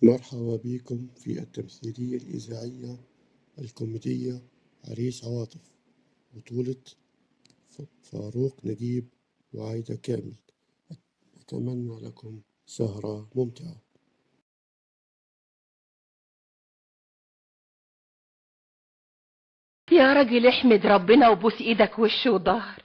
مرحبا بكم في التمثيلية الإذاعية الكوميدية عريس عواطف، بطولة فاروق نجيب وعايدة كامل. أتمنى لكم سهرة ممتعة. يا راجل احمد ربنا وبوس ايدك وش وظهر،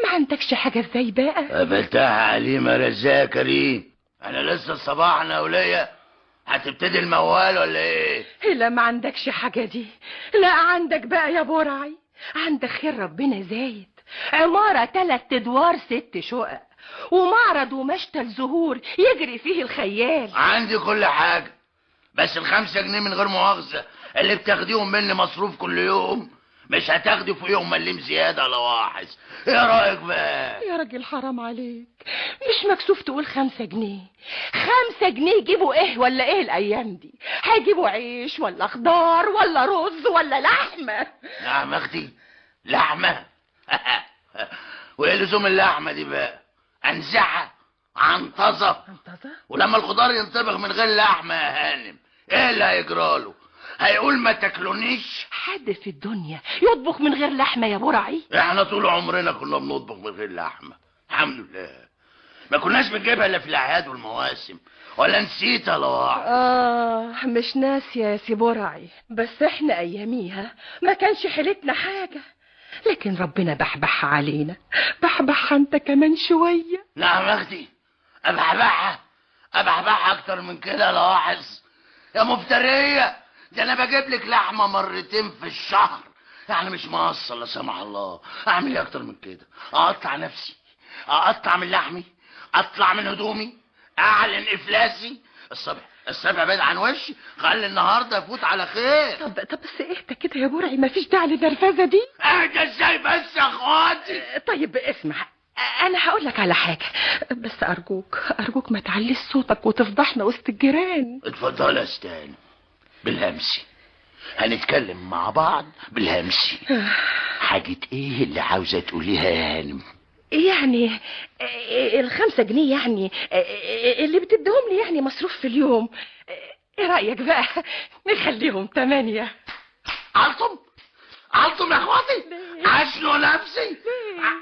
ما عندكش حاجة ازاي بقى؟ قابلتها عليمة رزاق كريم، انا لسه الصباح انا وليا. هتبتدي الموال ولا ايه؟ لا ما عندكش حاجة دي. لا عندك بقى يا برعي، عندك خير ربنا زايد، عمارة 3 ادوار 6 شقق ومعرض ومشتل زهور يجري فيه الخيال. عندي كل حاجة، بس ال5 جنيه من غير مؤاخذة اللي بتاخديهم مني مصروف كل يوم مش هتاخدي فوقيهم مليم زيادة لو واحد. ايه رأيك بقى؟ يا راجل حرام عليك، مش مكسوف تقول 5 جنيه؟ 5 جنيه يجيبوا ايه ولا ايه الايام دي؟ هيجيبوا عيش ولا خضار ولا رز ولا لحمة؟ نعم اختي، لحمة؟ وايه لزوم اللحمة دي بقى؟ انزعها عنطزة؟ ولما الخضار ينطبخ من غير لحمة يا هانم ايه اللي هيجراله؟ هيقول ما تاكلونيش؟ حد في الدنيا يطبخ من غير لحمه يا برعي؟ احنا طول عمرنا كنا بنطبخ من غير لحمه، الحمد لله، ما كناش بنجيبها الا في الاعياد والمواسم. ولا نسيت يا لواحد؟ مش ناسيه يا سي برعي، بس احنا اياميها ما كانش حيلتنا حاجة، لكن ربنا بحبح علينا. بحبح انت كمان شوية. نعم يا اختي، ابحبحها ابحبحها اكتر من كده يا لواحظ يا مفتريه. ده انا بجيب لك لحمه مرتين في الشهر، يعني مش مقصر لا سمح الله. اعمل ايه اكتر من كده؟ اقطع نفسي، اقطع من لحمي، اطلع من هدومي، اعلن افلاسي. الصبح بعيد عن وشي، خلي النهارده يفوت على خير. طب بس اهدى كده يا برعي، مفيش داعي للنرفزه دي. اهدى ازاي بس يا اخواتي؟ طيب اسمع، انا هقول لك على حاجة، بس ارجوك ما تعليش صوتك وتفضحنا وسط الجيران. اتفضل يا استاذ. بالهمسي هنتكلم مع بعض، بالهمسي. حاجة ايه اللي عاوزة تقوليها يا هانم؟ يعني ال5 جنيه يعني اللي بتديهم لي يعني مصروف في اليوم، ايه رأيك بقى نخليهم 8؟ علطم علطم يا اخواتي، عشنوا نفسي.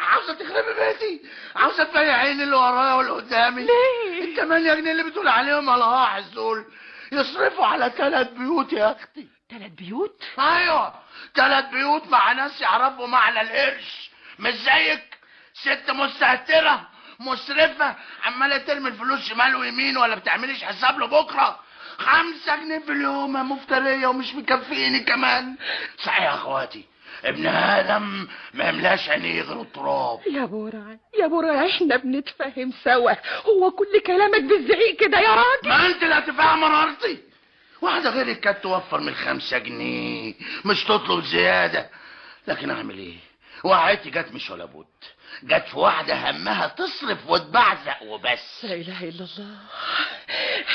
عاوزة تخربي بيتي، عاوزة تبيع عيني اللي ورايا واللي قدامي. ليه؟ ال8 جنيه اللي بتقول عليهم على واحد دول يصرفوا على 3 بيوت يا اختي. 3 بيوت؟ ايوه 3 بيوت مع ناس يعرفوا معنى القرش، مش زيك ست مستهتره مسرفة عماله ترمي الفلوس شمال ويمين ولا بتعمليش حساب لبكرة. 5 جنيه في اليوم يا مفتريه ومش مكفيني كمان. صحيح يا اخواتي، ابن ادم ما يملاش عينيه غير التراب. يا برعي يا برعي، احنا بنتفاهم سوا، هو كل كلامك بالزعيق كده يا راجل؟ ما انت اللي هتفهم مرارتي. واحدة غيرك كانت توفر من 5 جنيه مش تطلب زيادة، لكن اعمل ايه؟ وقعتي جت مش ولا بد، جت في واحدة همها تصرف وتبعزق وبس. لا اله الا الله،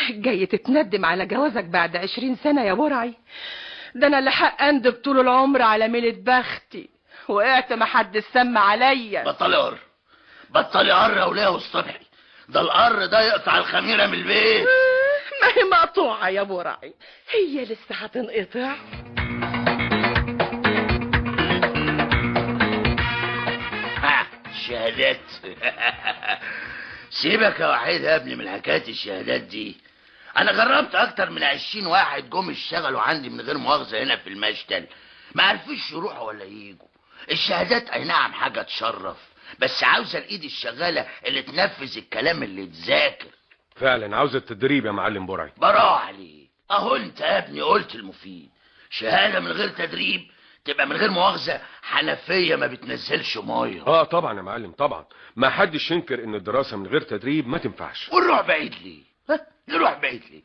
جاي تتندم على جوازك بعد 20 سنة يا برعي؟ ده انا اللي حق اندب طول العمر على ميلة بختي، وقعت ما حد سمى عليا. بطلي قر، بطلي قر يا وليه والصبحي، ده القر ده يقطع الخميره من البيت. ما هي مقطوعة يا برعي، هي لسه هتنقطع. ها الشهادات. سيبك يا وحيد يا ابني من حكاية الشهادات دي. انا جربت اكتر من 20 واحد جم اشتغلوا عندي من غير مؤاخذة هنا في المشتل، ما عرفوش يروحوا ولا ييجوا. الشهادات اي نعم حاجة تشرف، بس عاوزه الايد الشغاله اللي تنفذ الكلام اللي تذاكر. فعلا عاوزه التدريب يا معلم برعي. براء عليك، اهو انت يا ابني قلت المفيد. شهادة من غير تدريب تبقى من غير مؤاخذة حنفية ما بتنزلش مية. طبعا يا معلم، طبعا ما حدش ينكر ان الدراسة من غير تدريب ما تنفعش. ونروح بعيد ليه؟ ها؟ نروح بعيد ليه؟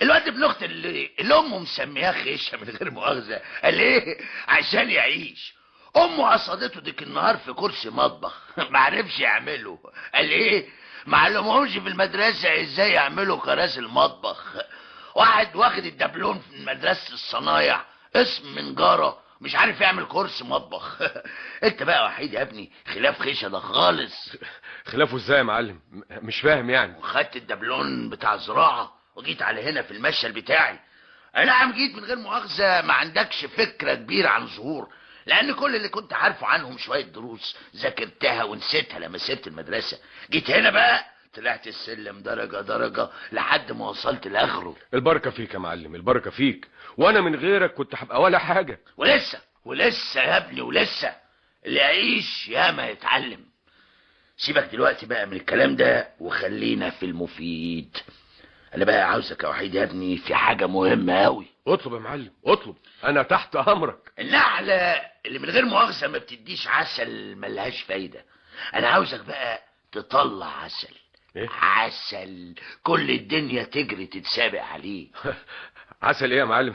الواد ابن اختي اللي امه مسمياه خيشه من غير مؤاخذة، قال ايه؟ عشان يعيش. امه قصدته ديك النهار في كرسي مطبخ ما عرفش يعمله، قال ايه؟ ما علمهمش في المدرسة ازاي يعملوا كراسي المطبخ. واحد واخد الدبلون في مدرسه الصنايع اسم من جاره مش عارف يعمل كرسي مطبخ. انت بقى وحيد يا ابني خلاف خيشه ده خالص. خلافه ازاي يا معلم؟ مش فاهم يعني. وخدت الدبلون بتاع الزراعة وجيت على هنا في المشهد بتاعي. انا جيت من غير مؤاخذة ما عندكش فكرة كبيرة عن زهور، لان كل اللي كنت عارفه عنهم شوية دروس ذاكرتها ونسيتها لما سبت المدرسة. جيت هنا بقى طلعت السلم درجه درجه لحد ما وصلت لاخره. البركة فيك يا معلم، البركة فيك، وانا من غيرك كنت هبقى ولا حاجة. ولسه يا ابني، ولسه اللي يعيش ياما يتعلم. سيبك دلوقتي بقى من الكلام ده وخلينا في المفيد. انا بقى عاوزك يا وحيد يا ابني في حاجة مهمة قوي. اطلب يا معلم، اطلب، انا تحت امرك. النحلة اللي من غير مؤاخذة ما بتديش عسل ملهاش فايده. انا عاوزك بقى تطلع عسل. إيه؟ عسل كل الدنيا تجري تتسابق عليه. عسل ايه يا معلم؟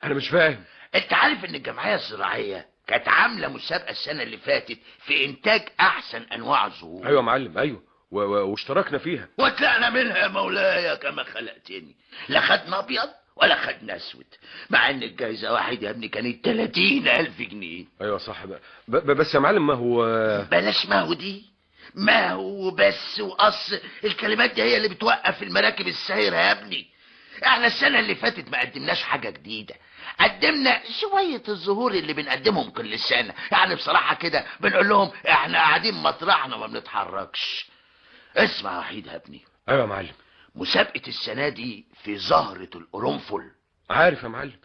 انا مش فاهم. انت عارف ان الجمعية الزراعية كانت عامله مسابقة السنة اللي فاتت في انتاج احسن انواع الزهور. ايوه يا معلم، ايوه، واشتركنا فيها وطلعنا منها يا مولاي كما خلقتني. لا خدنا ابيض ولا خدنا اسود، مع ان الجايزة واحد يا ابني كانت 30,000 جنيه. ايوه صح بقى. بس يا معلم ما هو بلاش ما هو دي، ما هو بس وقص الكلمات دي هي اللي بتوقف المراكب السايره يا ابني. احنا السنة اللي فاتت ما قدمناش حاجة جديدة، قدمنا شوية الزهور اللي بنقدمهم كل سنة. يعني بصراحة كده بنقول لهم احنا قاعدين مطرحنا ما بنتحركش. اسمع يا وحيد يا ابني. ايوه يا معلم. مسابقة السنة دي في زهره القرنفل. عارف يا معلم.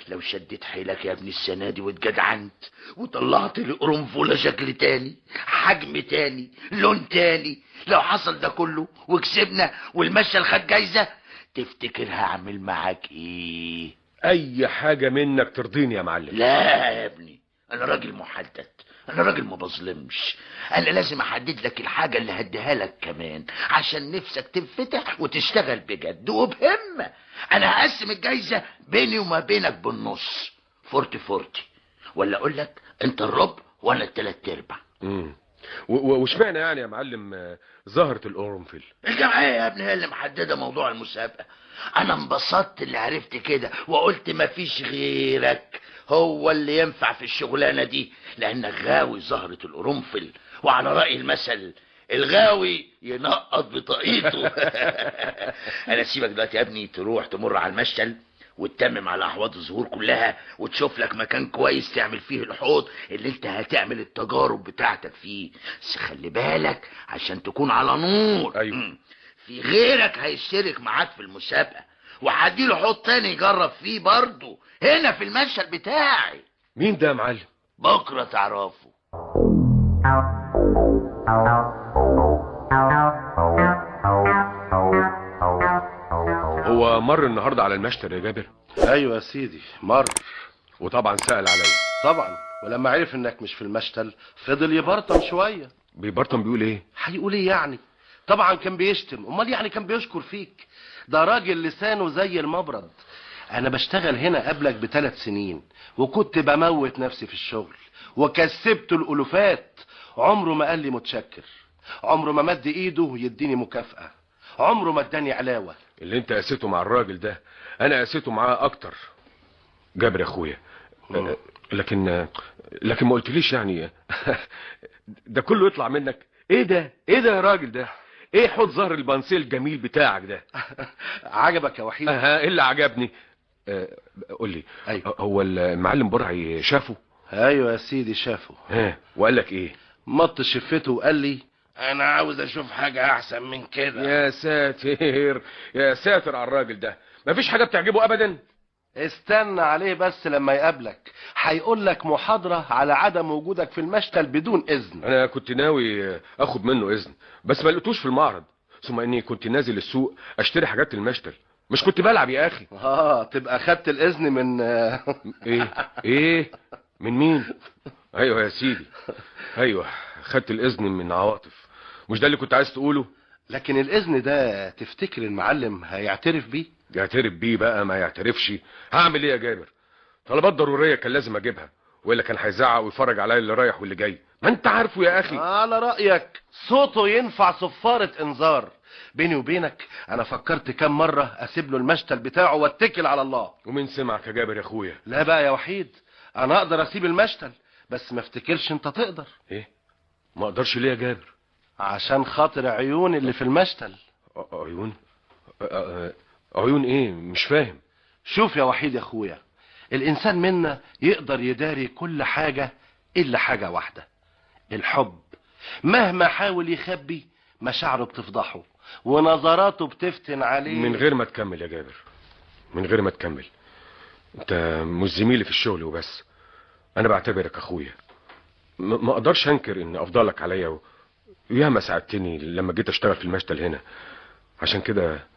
لو شديت حيلك يا ابني السنة دي واتجدعنت وطلعت القرنفله شكل تاني، حجم تاني، لون تاني، لو حصل ده كله وكسبنا والمشهد خد جايزة، تفتكر هعمل معاك ايه؟ اي حاجة منك ترضيني يا معلم. لا يا ابني، انا راجل محدد، انا راجل ما بظلمش، انا لازم احدد لك الحاجة اللي هديها لك كمان عشان نفسك تنفتح وتشتغل بجد وبهمه. انا هقسم الجايزة بيني وما بينك بالنص، 40-40، ولا اقول لك انت الربع وانا التلات ارباع. واشمعنى يعني يا معلم زهرة القرنفل؟ الجمعية يا ابني هي اللي محددة موضوع المسابقة. انا انبسطت اللي عرفت كده وقلت مفيش غيرك هو اللي ينفع في الشغلانة دي، لانك غاوي زهرة القرنفل، وعلى رأي المثل الغاوي ينقط بطاقيته. انا سيبك دلوقتي يا ابني تروح تمر على المشتل وتتمم على احواض الزهور كلها وتشوف لك مكان كويس تعمل فيه الحوض اللي انت هتعمل التجارب بتاعتك فيه. بس خلي بالك عشان تكون على نور. ايوه. في غيرك هيشترك معاك في المسابقة وهديله حوض تاني يجرب فيه برضه هنا في المشهد بتاعي. مين ده يا معلم؟ بكره تعرفه. هو مر النهارده على المشتل يا جابر؟ ايوه يا سيدي مر، وطبعا سأل عليا. طبعا، ولما عرف انك مش في المشتل فضل يبرطم شوية. بيبرطم بيقول ايه؟ هيقول ايه يعني؟ طبعا كان بيشتم، امال يعني كان بيشكر فيك؟ ده راجل لسانه زي المبرد. انا بشتغل هنا قبلك ب3 سنين وكنت بموت نفسي في الشغل وكسبت الالوفات. عمره ما قال لي متشكر، عمره ما مد ايده يديني مكافأة، عمره ما اداني علاوة. اللي انت قاسيته مع الراجل ده انا قاسيته معاه اكتر. جابر يا اخويا، لكن ما قلتليش يعني ده كله يطلع منك؟ ايه ده؟ ايه ده يا راجل ده؟ ايه حوض زهر البنسيل الجميل بتاعك ده؟ عجبك يا وحيد؟ ايه اللي عجبني؟ قول لي. أيوه. هو المعلم برعي شافه؟ ايوه يا سيدي شافه. ها، وقال لك ايه؟ مط شفته وقال لي انا عاوز اشوف حاجة احسن من كده. يا ساتر يا ساتر على الراجل ده، مفيش حاجة بتعجبه ابدا. استنى عليه بس لما يقابلك هيقول لك محاضرة على عدم وجودك في المشتل بدون اذن. انا كنت ناوي اخد منه اذن بس ما لقيتوش في المعرض، ثم اني كنت نازل السوق اشتري حاجات المشتل، مش كنت بلعب يا اخي. تبقى خدت الاذن من ايه؟ ايه من مين؟ ايوه يا سيدي، ايوه خدت الاذن من عواطف. مش ده اللي كنت عايز تقوله؟ لكن الاذن ده تفتكر المعلم هيعترف بيه؟ يعترف بيه بقى ما يعترفش، هعمل ايه يا جابر؟ طلبات ضرورية كان لازم اجيبها، والا كان هيزعق ويفرج عليا اللي رايح واللي جاي. ما انت عارفه يا اخي. على رايك صوته ينفع صفارة انذار. بيني وبينك انا فكرت كام مرة اسيب له المشتل بتاعه واتكل على الله. ومين سمعك يا جابر يا اخويا؟ لا بقى يا وحيد، انا اقدر اسيب المشتل بس ما افتكرش انت تقدر. ايه؟ ما اقدرش ليه يا جابر؟ عشان خاطر عيون اللي في المشتل. عيون؟ عيون ايه؟ مش فاهم. شوف يا وحيد يا اخويا، الانسان منا يقدر يداري كل حاجة الا حاجة واحدة، الحب. مهما حاول يخبي مشاعره بتفضحه ونظراته بتفتن عليه. من غير ما تكمل يا جابر، من غير ما تكمل. انت مش زميلي في الشغل وبس، انا بعتبرك اخويا. ما اقدرش انكر ان افضلك عليا، وياما ساعدتني لما جيت اشتغل في المشتل هنا. عشان كده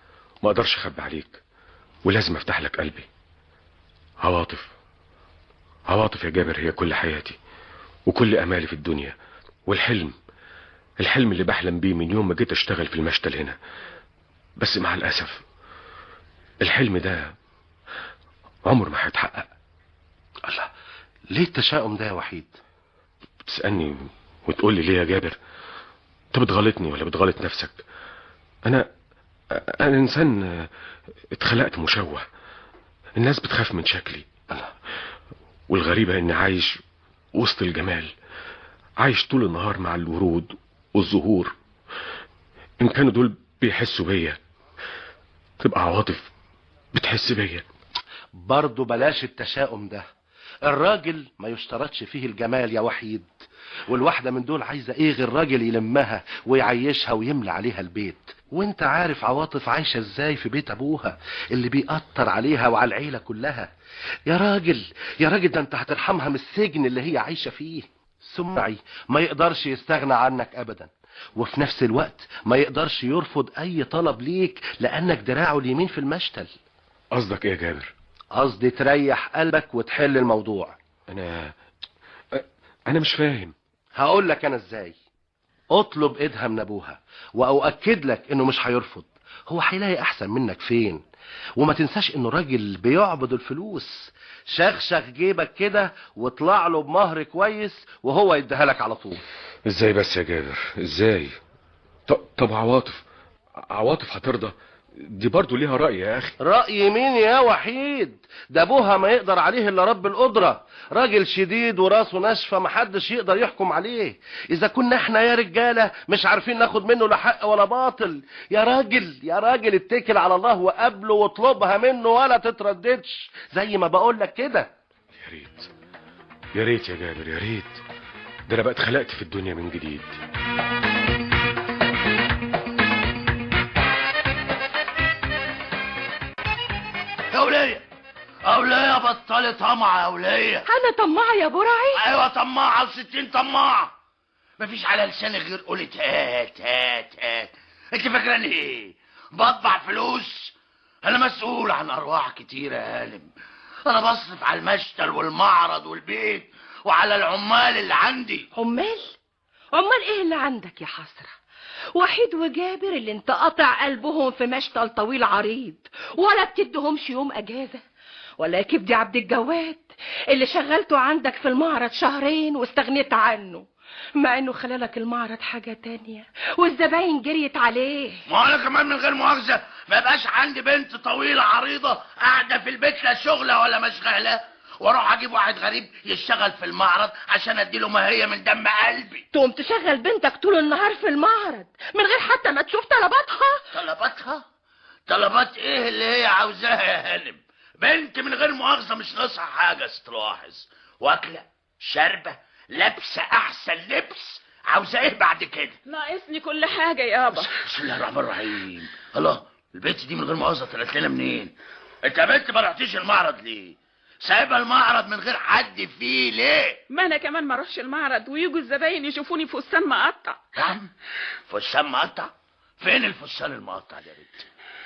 ما اقدرش اخبي عليك، ولازم افتح لك قلبي. عواطف، عواطف يا جابر هي كل حياتي وكل امالي في الدنيا، والحلم، الحلم اللي بحلم بيه من يوم ما جيت اشتغل في المشتل هنا. بس مع الاسف الحلم ده عمر ما هيتحقق. الله، ليه التشاؤم ده يا وحيد؟ بتسألني وتقولي ليه يا جابر؟ انت بتغلطني ولا بتغلط نفسك؟ انا انسان اتخلقت مشوه، الناس بتخاف من شكلي. الله. والغريبة اني عايش وسط الجمال، عايش طول النهار مع الورود والزهور. ان كانوا دول بيحسوا بيا تبقى عواطف بتحس بيا. برضه بلاش التشاؤم ده، الراجل ما يشترطش فيه الجمال يا وحيد، والواحدة من دول عايزة ايه غير راجل يلمها ويعيشها ويملى عليها البيت. وانت عارف عواطف عايشة ازاي في بيت ابوها اللي بيقطر عليها وعلى العيلة كلها. يا راجل يا راجل، ده انت هترحمها من السجن اللي هي عايشة فيه. سمعي ما يقدرش يستغنى عنك ابدا، وفي نفس الوقت ما يقدرش يرفض اي طلب ليك لانك دراعه اليمين في المشتل. قصدك ايه يا جابر؟ قصدي تريح قلبك وتحل الموضوع. انا مش فاهم. هقول لك انا ازاي. اطلب ايدها من ابوها، واؤكد لك انه مش هيرفض. هو هيلاقي احسن منك فين؟ وما تنساش انه راجل بيعبد الفلوس. شخشخ جيبك كده واطلع له بمهر كويس وهو يديها لك على طول. ازاي بس يا جابر؟ ازاي؟ طب عواطف، عواطف هترضى؟ دي برضو ليها رأي يا أخي. رأي مين يا وحيد؟ ده أبوها ما يقدر عليه إلا رب القدرة، راجل شديد وراسه ناشفة محدش يقدر يحكم عليه. إذا كنا احنا يا رجالة مش عارفين ناخد منه لا حق ولا باطل. يا راجل يا راجل اتكل على الله وقابله واطلبها منه ولا تترددش زي ما بقولك كده. يا ريت يا ريت يا جابر، يا ريت. ده أنا بقى اتخلقت في الدنيا من جديد. يا ولية، يا ولية بطلي طمع يا ولية. أنا طماعة يا برعي؟ أيوة طماعة وستين طماعة. مفيش على لساني غير قولة هات هات هات. أنت فاكراني إيه؟ بطبع فلوس؟ أنا مسؤول عن أرواح كتيرة يا هانم. أنا بصرف على المشتل والمعرض والبيت وعلى العمال اللي عندي. عمال؟ عمال إيه اللي عندك يا حسرة؟ وحيد وجابر اللي انت قاطع قلبهم في مشتل طويل عريض ولا بتدهمش يوم اجازه، ولا كبدي عبد الجواد اللي شغلته عندك في المعرض شهرين واستغنيت عنه، مع انه خلالك المعرض حاجة تانية والزباين جريت عليه. ما انا كمان من غير مؤاخذة ما يبقاش عندي بنت طويلة عريضة قاعدة في البيت لا شغله ولا مشغله، واروح اجيب واحد غريب يشتغل في المعرض عشان اديله ماهية من دم قلبي. تقوم تشغل بنتك طول النهار في المعرض من غير حتى ما تشوف طلباتها؟ طلباتها؟ طلبات ايه اللي هي عاوزاها يا هانم؟ بنت من غير مؤاخذة مش ناقصها حاجة استلاحظ، واكله شاربه لابسه احسن لبس، عاوزه ايه بعد كده؟ ناقصني كل حاجة يابا. بسم الله الرحمن الرحيم. الله، البنت دي من غير مؤاخذة طلعت لنا منين؟ انت يا بنت ما رحتيش المعرض ليه؟ سايبه المعرض من غير حد فيه ليه؟ ما انا كمان ما اروحش المعرض ويجوا الزباين يشوفوني فستان مقطع. نعم؟ فستان مقطع؟ فين الفستان المقطع ده يا بنت؟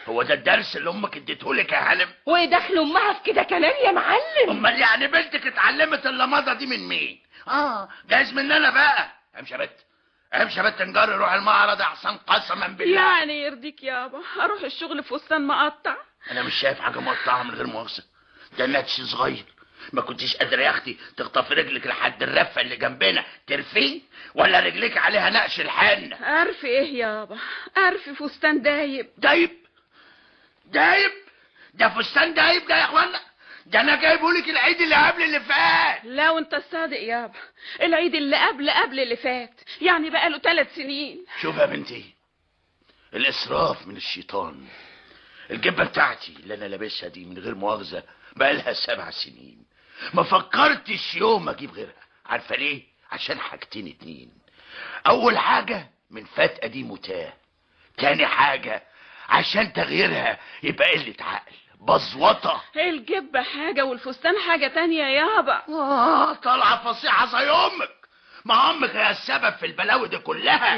هو ده الدرس اللي امك اديتهولك يا هانم؟ وايه دخل امها في كده كلام يا معلم؟ امال يعني بنتك اتعلمت اللمضه دي من مين؟ جايز مني انا بقى. امشي يا بنت، امشي يا بنت، نجري روح المعرض احسن قسما بالله. يعني يرضيك يابا اروح الشغل فستان مقطع؟ انا مش شايف حاجة مقطعه من غير مؤاخذة. ده نتش صغير، ما كنتيش قادرة يا اختي تخطفي رجلك لحد الرفه اللي جنبنا ترفيه، ولا رجلك عليها نقش الحنة. عارف ايه يابا؟ عارف فستان دايب. دايب؟ دايب؟ ده فستان دايب ده يا اخوانا؟ ده انا جايبهولك العيد اللي قبل اللي فات. لا وانت الصادق يابا، العيد اللي قبل قبل اللي فات، يعني بقاله 3 سنين. شوف يا بنتي، الاسراف من الشيطان. الجبة بتاعتي اللي انا لابسها دي من غير مؤاخذة بقالها 7 سنين، ما فكرتش يوم اجيب غيرها. عارفه ليه؟ عشان حاجتين اتنين. اول حاجة من فتقه دي متاه، تاني حاجة عشان تغييرها يبقى قلة عقل بزوطه. الجبة حاجة والفستان حاجة تانية يابا. طالعه فصيحة زي امك. ما امك هي السبب في البلاوي دي كلها،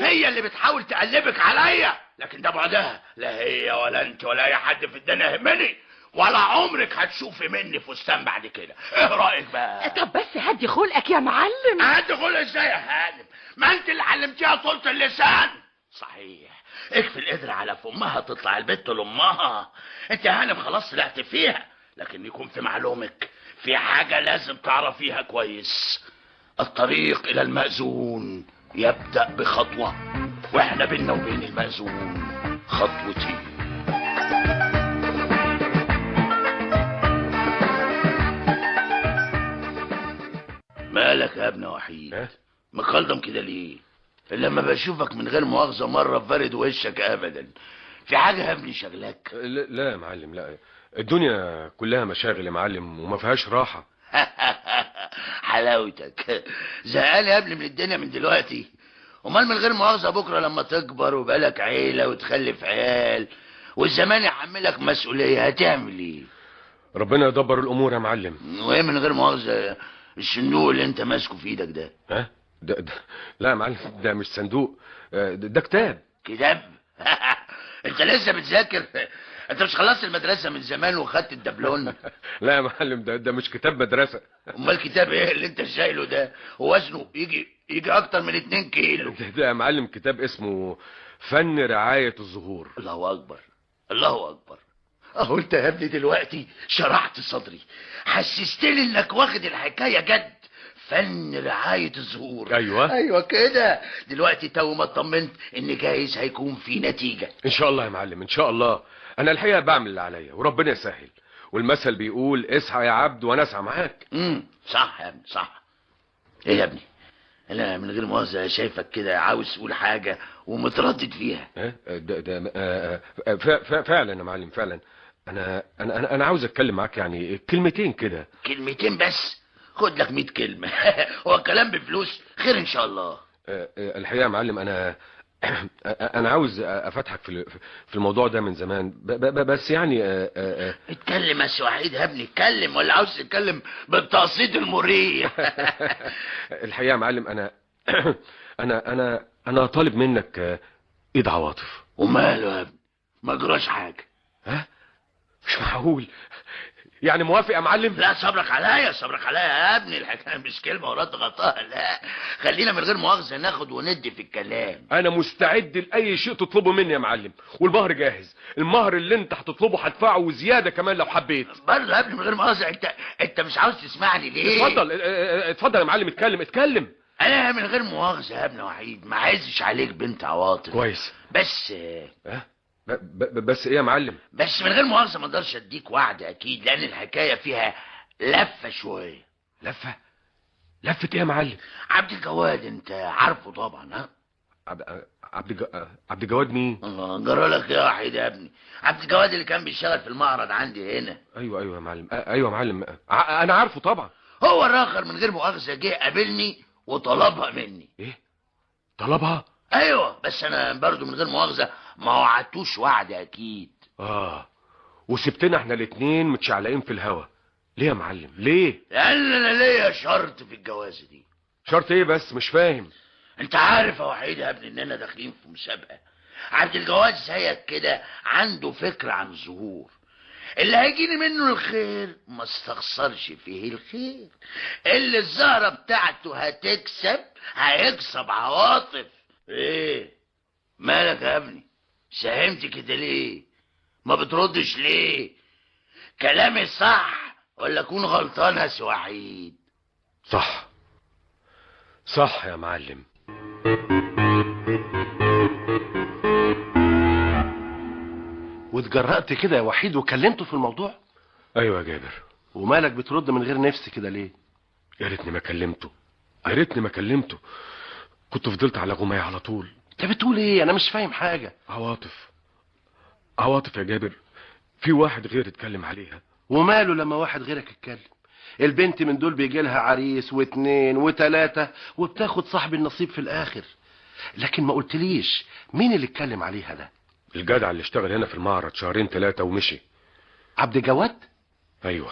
هي اللي بتحاول تقلبك عليا، لكن ده بعدها لا هي ولا انت ولا اي حد في الدنيا يهمني، ولا عمرك هتشوفي مني فستان بعد كده. ايه رايك بقى؟ طب بس هدي خلقك يا معلم. هدي خلق ازاي يا هانم؟ ما انت اللي علمتيها طولة اللسان. صحيح، اكفي القدرة على فمها تطلع البت لامها. انت يا هانم خلاص طلعت فيها، لكن يكون في معلومك في حاجة لازم تعرفيها كويس. الطريق الى المأذون يبدأ بخطوة، واحنا بينا وبين المأذون خطوتين. مالك يا ابن وحيد؟ مقلدم كده ليه؟ لما بشوفك من غير مؤاخذة مرة فارد وشك ابدا. في حاجة يا ابني شغلك؟ لا يا معلم، لا، الدنيا كلها مشاغل يا معلم وما فيهاش راحة. حلاوتك. زهقان يا ابني من الدنيا من دلوقتي؟ امال من غير مؤاخذة بكرة لما تكبر وبالك عيلة وتخلف عيال والزمان يحملك مسؤولية هتعمل ايه؟ ربنا يدبر الامور يا معلم. وايه من غير مؤاخذة الصندوق اللي انت ماسكه في ايدك ده؟ ها؟ ده لا يا معلم، ده مش صندوق، ده كتاب. كتاب؟ انت لسه بتذاكر؟ انت مش خلصت المدرسة من زمان وخدت الدبلون؟ لا يا معلم، ده مش كتاب مدرسه. امال كتاب ايه اللي انت شايله ده؟ وزنه يجي اكتر من 2 كيلو. ده يا معلم كتاب اسمه فن رعاية الزهور. الله اكبر، الله اكبر. اهو انت يا ابني دلوقتي شرحت صدري، حسستني انك واخد الحكاية جد. فن رعاية الزهور. ايوه ايوه كده. دلوقتي تو ما اطمنت ان جايز هيكون في نتيجة ان شاء الله يا معلم، ان شاء الله. انا الحقيقة بعمل اللي عليا وربنا يسهل، والمثل بيقول اسعى يا عبد وانا اسعى معاك. صح يا ابني، صح. ايه يا ابني، انا من غير مؤاخذة شايفك كده عاوز تقول حاجة ومتردد فيها. ده فعلا يا معلم، فعلا. انا انا انا, أنا عاوز اتكلم معاك يعني كلمتين كده. كلمتين بس؟ خد لك 100 كلمة. هو الكلام بفلوس؟ خير ان شاء الله. الحقيقة يا معلم، انا انا عاوز افتحك في الموضوع ده من زمان، بس يعني اتكلم يا سي وحيد يا ابني، اتكلم، ولا عاوز تتكلم بالتقسيط المريح؟ الحقيقة يا معلم، انا انا انا انا طالب منك ايد عواطف. وماله يا ابني، ما جراش حاجة. ها؟ مش معقول، يعني موافق يا معلم؟ لا صبرك عليا، صبرك عليا يا ابني، الحكاية مش كلمة ورد غطاها. لا خلينا من غير مؤاخذة ناخد وندي في الكلام. انا مستعد لاي شيء تطلبه مني يا معلم، والمهر جاهز. المهر اللي انت هتطلبه هدفعه وزيادة كمان لو حبيت. برضه يا ابني من غير مؤاخذة، انت مش عاوز تسمعني ليه؟ اتفضل اتفضل يا معلم، اتكلم اتكلم. انا من غير مؤاخذة يا ابن وحيد ما عايزش عليك بنت عواطف. كويس. بس بس ايه يا معلم؟ بس من غير مؤاخذة ما اقدرش اديك وعد اكيد، لان الحكاية فيها لفه شوية. لفه؟ لفه ايه يا معلم؟ عبد الجواد انت عارفه طبعا. ها؟ عبد الجواد مين؟ الله جرالك يا وحيد يا ابني، عبد الجواد اللي كان بيشتغل في المعرض عندي هنا. ايوه ايوه يا معلم، ايوه يا معلم، انا عارفه طبعا. هو الاخر من غير مؤاخذة جه قابلني وطلبها مني. ايه؟ طلبها؟ ايوه، بس انا برضو من غير مؤاخذة ما وعدتوش وعد اكيد. وسبتنا احنا الاتنين متشعلقين في الهوا. ليه يا معلم؟ ليه؟ لان انا ليا شرط في الجوازه دي. شرط ايه بس؟ مش فاهم. انت عارف يا وحيد يا ابني اننا داخلين في مسابقة. عبد الجواد زيك كده عنده فكرة عن الزهور، اللي هيجيني منه الخير ما استخسرش فيه الخير، اللي الزهرة بتاعته هتكسب هيكسب عواطف. ايه مالك يا ابني؟ ساهمت كده ليه؟ ما بتردش ليه؟ كلامي صح ولا اكون غلطان يا سي وحيد؟ صح صح يا معلم. واتجرأت كده يا وحيد وكلمته في الموضوع؟ ايوه يا جابر. ومالك بترد من غير نفس كده ليه؟ يا ريتني ما كلمته، يا ريتني ما كلمته، كنت فضلت على غماية على طول. انت بتقول ايه؟ انا مش فاهم حاجة. عواطف، عواطف يا جابر في واحد غير اتكلم عليها. وماله لما واحد غيرك اتكلم؟ البنت من دول بيجي لها عريس واثنين وثلاثة وبتاخد صاحب النصيب في الاخر. لكن ما قلتليش مين اللي اتكلم عليها ده؟ الجدع اللي اشتغل هنا في المعرض شهرين 3 ومشي. عبد الجواد؟ ايوه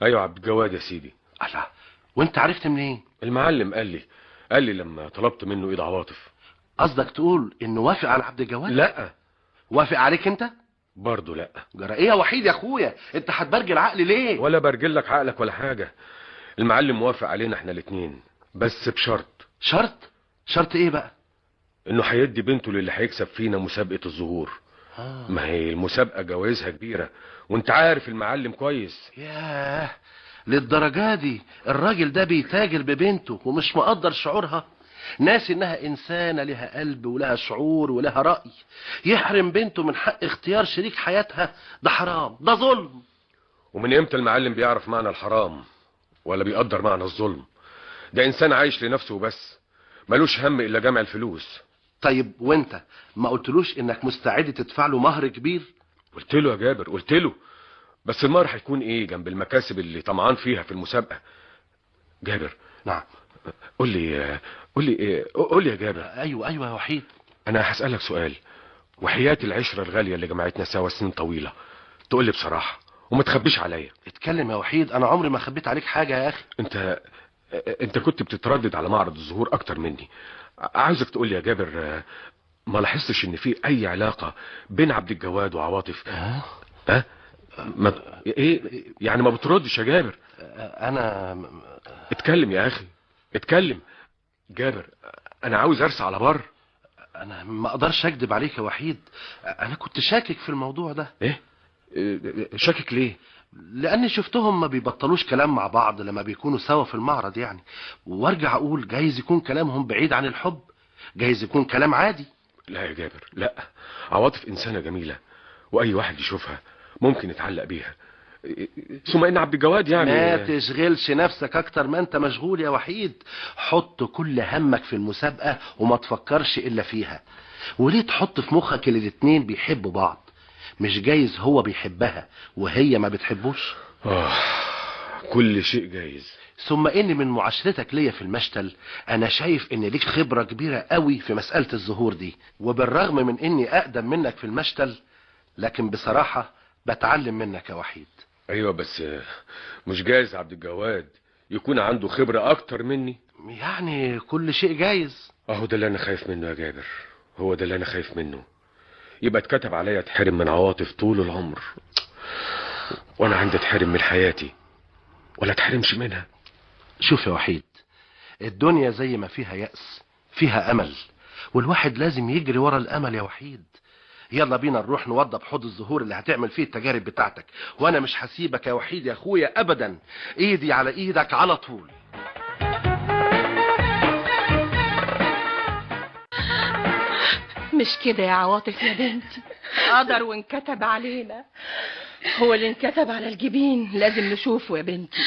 ايوه عبد الجواد يا سيدي. الله، وانت عرفت منين؟ المعلم قال لي لما طلبت منه ايد عواطف. قصدك تقول انه وافق على عبد الجواد؟ لا. وافق عليك انت؟ برضه لا. جرى ايه يا وحيد يا اخويا؟ انت هتبرجل عقلي ليه؟ ولا برجل لك عقلك ولا حاجة. المعلم وافق علينا احنا الاثنين، بس بشرط. شرط؟ شرط ايه بقى؟ انه هيدي بنته للي هيكسب فينا مسابقة الزهور. ما هي المسابقة جوائزها كبيرة، وانت عارف المعلم كويس. ياه، للدرجة دي الراجل ده بيتاجر ببنته ومش مقدر شعورها؟ ناس انها انسانه لها قلب ولها شعور ولها راي، يحرم بنته من حق اختيار شريك حياتها؟ ده حرام، ده ظلم. ومن امتى المعلم بيعرف معنى الحرام ولا بيقدر معنى الظلم؟ ده انسان عايش لنفسه وبس، ملوش هم الا جمع الفلوس. طيب وانت ما قلتلوش انك مستعد تدفع له مهر كبير؟ قلت له يا جابر، قلت له، بس المهر هيكون ايه جنب المكاسب اللي طمعان فيها في المسابقة؟ جابر. نعم. قول لي قول لي قول لي يا جابر. ايوه ايوه يا وحيد. انا هسألك سؤال، وحياة العشرة الغالية اللي جمعتنا سوا سنين طويلة، تقول لي بصراحة وما تخبيش عليا. اتكلم يا وحيد، انا عمري ما خبيت عليك حاجة يا اخي. انت كنت بتتردد على معرض الزهور اكتر مني. عاوزك تقول لي يا جابر، ما لاحظتش ان في اي علاقة بين عبد الجواد وعواطف؟ ها؟ ما ايه يعني ما بتردش يا جابر؟ انا اتكلم يا اخي، اتكلم جابر، انا عاوز ارسى على بر. انا ما اقدرش اكدب عليك يا وحيد، انا كنت شاكك في الموضوع ده. ايه شاكك ليه؟ لاني شفتهم ما بيبطلوش كلام مع بعض لما بيكونوا سوا في المعرض يعني، وارجع اقول جايز يكون كلامهم بعيد عن الحب، جايز يكون كلام عادي. لا يا جابر لا، عواطف انسانه جميلة واي واحد يشوفها ممكن يتعلق بيها، ثم ان عبد الجواد يعني. ما تشغلش نفسك اكتر ما انت مشغول يا وحيد، حط كل همك في المسابقة وما تفكرش الا فيها. وليه تحط في مخك ان الاتنين بيحبوا بعض؟ مش جايز هو بيحبها وهي ما بتحبوش؟ كل شيء جايز. ثم ان من معاشرتك ليا في المشتل انا شايف ان ليك خبرة كبيرة قوي في مسألة الزهور دي، وبالرغم من اني اقدم منك في المشتل لكن بصراحة بتعلم منك يا وحيد. ايوه بس مش جايز عبد الجواد يكون عنده خبرة اكتر مني؟ يعني كل شيء جايز. اهو ده اللي انا خايف منه يا جابر، هو ده اللي انا خايف منه. يبقى اتكتب عليا اتحرم من عواطف طول العمر، وانا عندي اتحرم من حياتي ولا اتحرمش منها. شوف يا وحيد، الدنيا زي ما فيها يأس فيها امل، والواحد لازم يجري ورا الامل يا وحيد. يلا بينا نروح نوضب حوض الزهور اللي هتعمل فيه التجارب بتاعتك، وانا مش هسيبك يا وحيد يا اخويا ابدا، ايدي على ايدك على طول. مش كده يا عواطف يا بنتي، قدر وانكتب علينا، هو اللي انكتب على الجبين لازم نشوفه يا بنتي.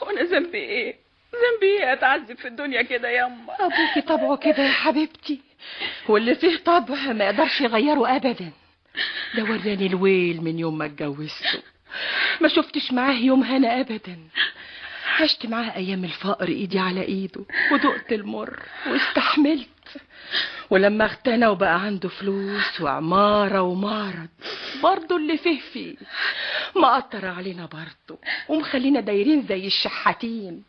وانا ذنبي ايه؟ ذنبي ايه اتعذب في الدنيا كده ياما؟ ابوكي طبعه كده يا حبيبتي، واللي فيه طبع ما يقدرش يغيره ابدا. ده وراني الويل من يوم ما اتجوزته، ما شفتش معاه يوم هنا ابدا. عشت معاه ايام الفقر ايدي على ايده، ودقت المر واستحملت، ولما اغتنى وبقى عنده فلوس وعمارة ومعرض برضه اللي فيه ما قطر علينا برضه، ومخلينا دايرين زي الشحاتين.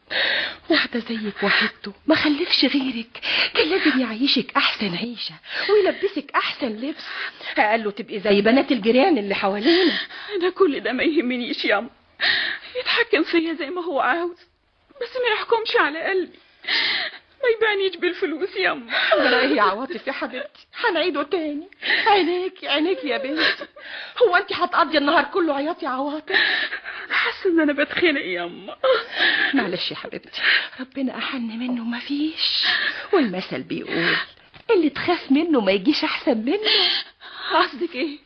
واحدة زيك وحدته ما خلفش غيرك، كان لازم يعيشك احسن عيشة ويلبسك احسن لبس، قال له تبقي زي بنات الجيران اللي حوالينا. انا كل ده ما يهمنيش ياما، يتحكم فيا زي ما هو عاوز، بس ما يحكمش على قلبي، ما يبيعنيش بالفلوس ياما. جرى ايه يا عواطف يا حبيبتي؟ هنعيده تاني. عينيكي عينيكي يا بنتي، هو انت هتقضي النهار كله عياط يا عواطف؟ حاسه ان انا بتخنق ياما. معلش يا حبيبتي، ربنا احن منه ما فيش، والمثل بيقول اللي تخاف منه ما يجيش احسن منه. قصدك ايه؟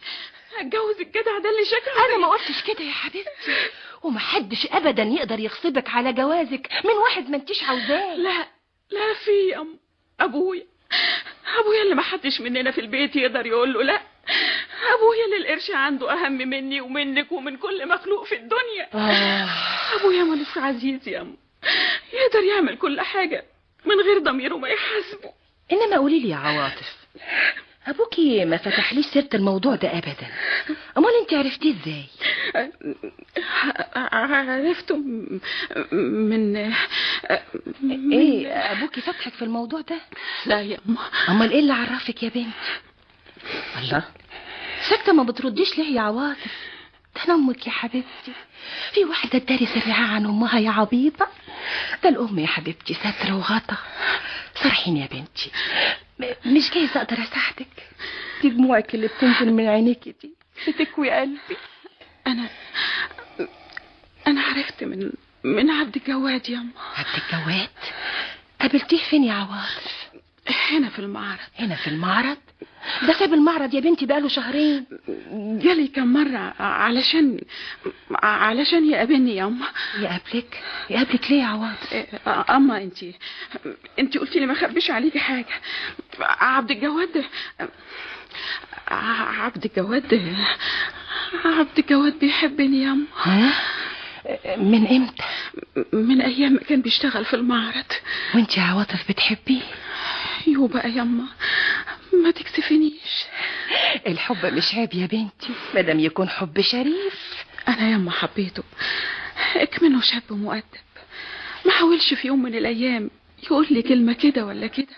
اتجوز الجدع ده اللي شكله؟ انا ما قلتش كده يا حبيبتي، ومحدش ابدا يقدر يغصبك على جوازك من واحد ما انتيش عاوزاه. لا لا، في ابويا، ابويا اللي ما حدش مننا في البيت يقدر يقول له لا. ابويا اللي القرش عنده اهم مني ومنك ومن كل مخلوق في الدنيا. ابويا ملوش عزيز يا أم، يقدر يعمل كل حاجة من غير ضميره ما يحاسبه. انما قولي لي يا عواطف، ابوكي ما فتحليش سيره الموضوع ده ابدا، امال انت عرفتيه ازاي؟ عرفته من ايه؟ ابوكي فتحك في الموضوع ده؟ لا يا أم. امال ايه اللي عرفك يا بنتي؟ الله، ساكته ما بترديش ليه يا عواطف؟ ده انا امك يا حبيبتي، في واحدة تداري سرها عن امها يا عبيطه؟ ده الام يا حبيبتي ستر وغطا. صرحيني يا بنتي، مش جايز اقدر اساعدك، دي دموعك اللي بتنزل من عينيكي دي بتكوي قلبي. انا عرفت من عبد الجواد يا أم. عبد الجواد؟ قابلتيه فين يا عواطف؟ هنا في المعرض. هنا في المعرض؟ ده ساب المعرض يا بنتي بقاله شهرين. جالي كم مرة علشان يقابلني يا أم. يقابلك؟ يقابلك ليه يا عواطف؟ أما انتي قلتي لي ما اخبيش عليكي حاجة. عبد الجواد بيحبني يا أم. ها؟ من امتى؟ من ايام ما كان بيشتغل في المعرض. وانت يا عواطف بتحبيه؟ يو بقى يما، ما تكسفنيش. الحب مش عيب يا بنتي مادام يكون حب شريف. انا يما حبيته، اكمنه شاب مؤدب، ما حاولش في يوم من الايام يقول لي كلمة كده ولا كده،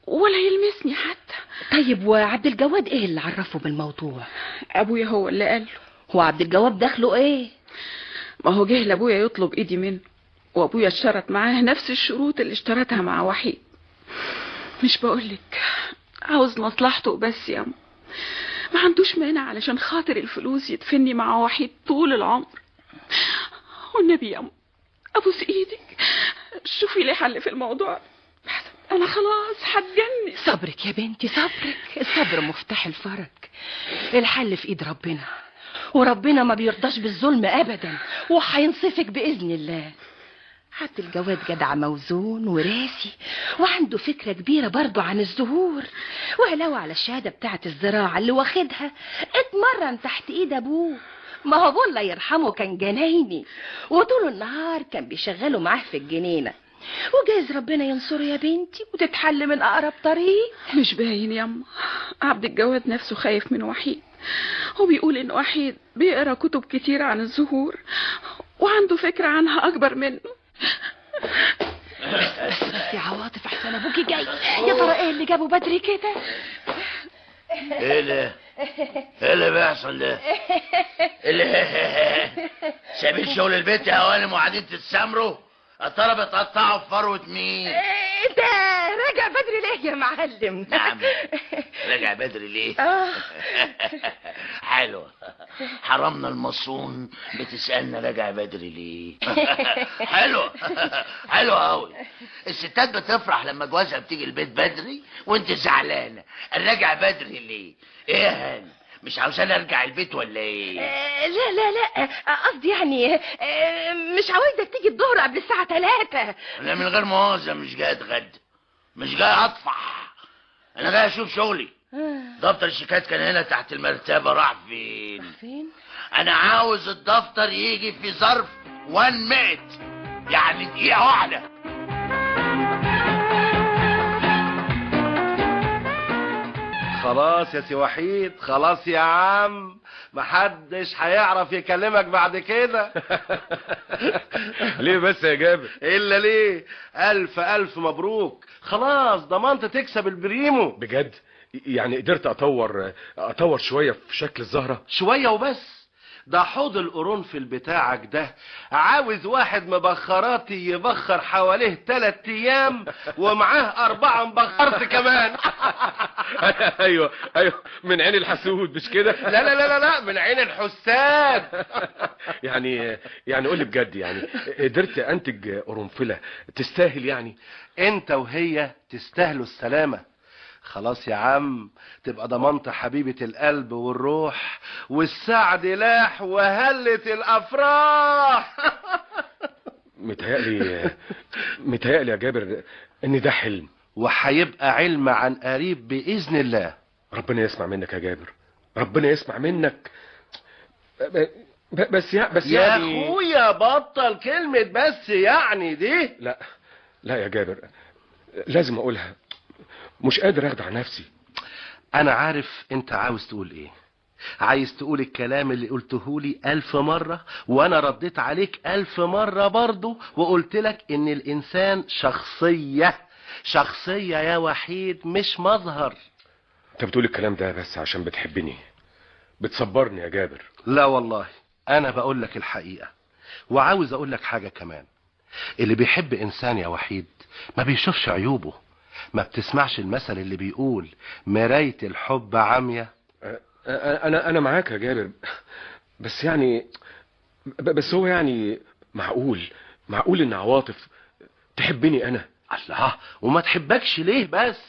ولا يلمسني حتى. طيب وعبد الجواد ايه اللي عرفه بالموضوع؟ ابويا هو اللي قال له. هو عبد الجواد دخله ايه؟ ما هو جه لابويا يطلب ايدي منه، وابويا اشترط معاه نفس الشروط اللي اشترطها مع وحيد. مش بقولك عاوز مصلحته بس يا أم، ما عندوش مانع علشان خاطر الفلوس يدفني مع وحيد طول العمر. والنبي يا أم ابوس ايدك، شوفي لي حل في الموضوع، انا خلاص هتجنن. صبرك يا بنتي صبرك، الصبر مفتاح الفرج. الحل في ايد ربنا، وربنا ما بيرضاش بالظلم ابدا، وهينصفك باذن الله. عبد الجواد جدع موزون وراسي، وعنده فكرة كبيرة برضو عن الزهور، وعلاوة على الشهادة بتاعة الزراعة اللي واخدها اتمرن تحت ايد ابوه. ما هو ابوه الله يرحمه كان جنايني، وطول النهار كان بيشغله معاه في الجنينة. وجايز ربنا ينصره يا بنتي وتتحل من اقرب طريق. مش باين ياما، عبد الجواد نفسه خايف من وحيد، وبيقول ان وحيد بيقرا كتب كتير عن الزهور وعنده فكرة عنها اكبر منه. بس بس يا عواطف، احسن ابوكي جاي. يا ترى ايه اللي جابه بدري كده؟ ايه ده؟ ايه اللي بيحصل ده؟ اللي سايبين شغل البيت يا هوانم وقاعدين تتسامروا؟ يا ترى بتقطعوا في فروه مين؟ انت راجع بدري ليه يا معلم؟ نعم راجع بدري ليه؟ حلو، حرمنا المصون بتسألنا راجع بدري ليه؟ حلو حلو قوي. الستات بتفرح لما جوازها بتيجي البيت بدري وانت زعلانة، راجع بدري ليه؟ ايه يا هاني؟ مش عاوزاني ارجع البيت ولا ايه؟ لا لا لا، قصدي يعني مش عاوزك تيجي الظهر قبل الساعة 3. انا من غير مؤاخذة مش جاي اتغدى، مش جاي اطفح، انا جاي اشوف شغلي. دفتر الشيكات كان هنا تحت المرتبة، راح فين؟ فين؟ انا عاوز الدفتر يجي في ظرف 1 minute، يعني دقيقة واحدة. خلاص يا سي وحيد، خلاص يا عم، محدش هيعرف يكلمك بعد كده. ليه بس يا جابر؟ الا ليه؟ الف الف مبروك، خلاص ضمنت تكسب البريمو. بجد؟ يعني قدرت اطور شوية في شكل الزهرة؟ شوية وبس؟ ده حوض القرنفل بتاعك ده عاوز واحد مبخراتي يبخر حواليه 3 ايام ومعاه 4 مبخرت كمان. ايوه ايوه، من عين الحسود مش كده؟ لا لا لا لا، من عين الحساد. يعني قول لي بجد، يعني قدرت انتج قرنفله تستاهل؟ يعني انت وهي تستاهلوا السلامة. خلاص يا عم، تبقى ضمنت حبيبة القلب والروح، والسعد لاح وهلت الأفراح. متهيألي يا جابر ان ده حلم، وهيبقى علم عن قريب بإذن الله. ربنا يسمع منك يا جابر، ربنا يسمع منك. بس يا بس يعني يا اخويا بطل كلمة بس يعني دي. لا لا يا جابر، لازم اقولها، مش قادر اخدع نفسي. انا عارف انت عاوز تقول ايه. عايز تقول الكلام اللي قلته لي 1000 مرة، وانا رديت عليك 1000 مرة برضو، وقلت لك ان الانسان شخصية، شخصية يا وحيد، مش مظهر. انت بتقول الكلام ده بس عشان بتحبني، بتصبرني يا جابر. لا والله انا بقول لك الحقيقة، وعاوز اقول لك حاجة كمان. اللي بيحب انسان يا وحيد ما بيشوفش عيوبه. ما بتسمعش المثل اللي بيقول مراية الحب عمية؟ انا معاك يا جابر، بس يعني بس هو يعني معقول ان عواطف تحبني انا؟ الله، وما تحبكش ليه بس؟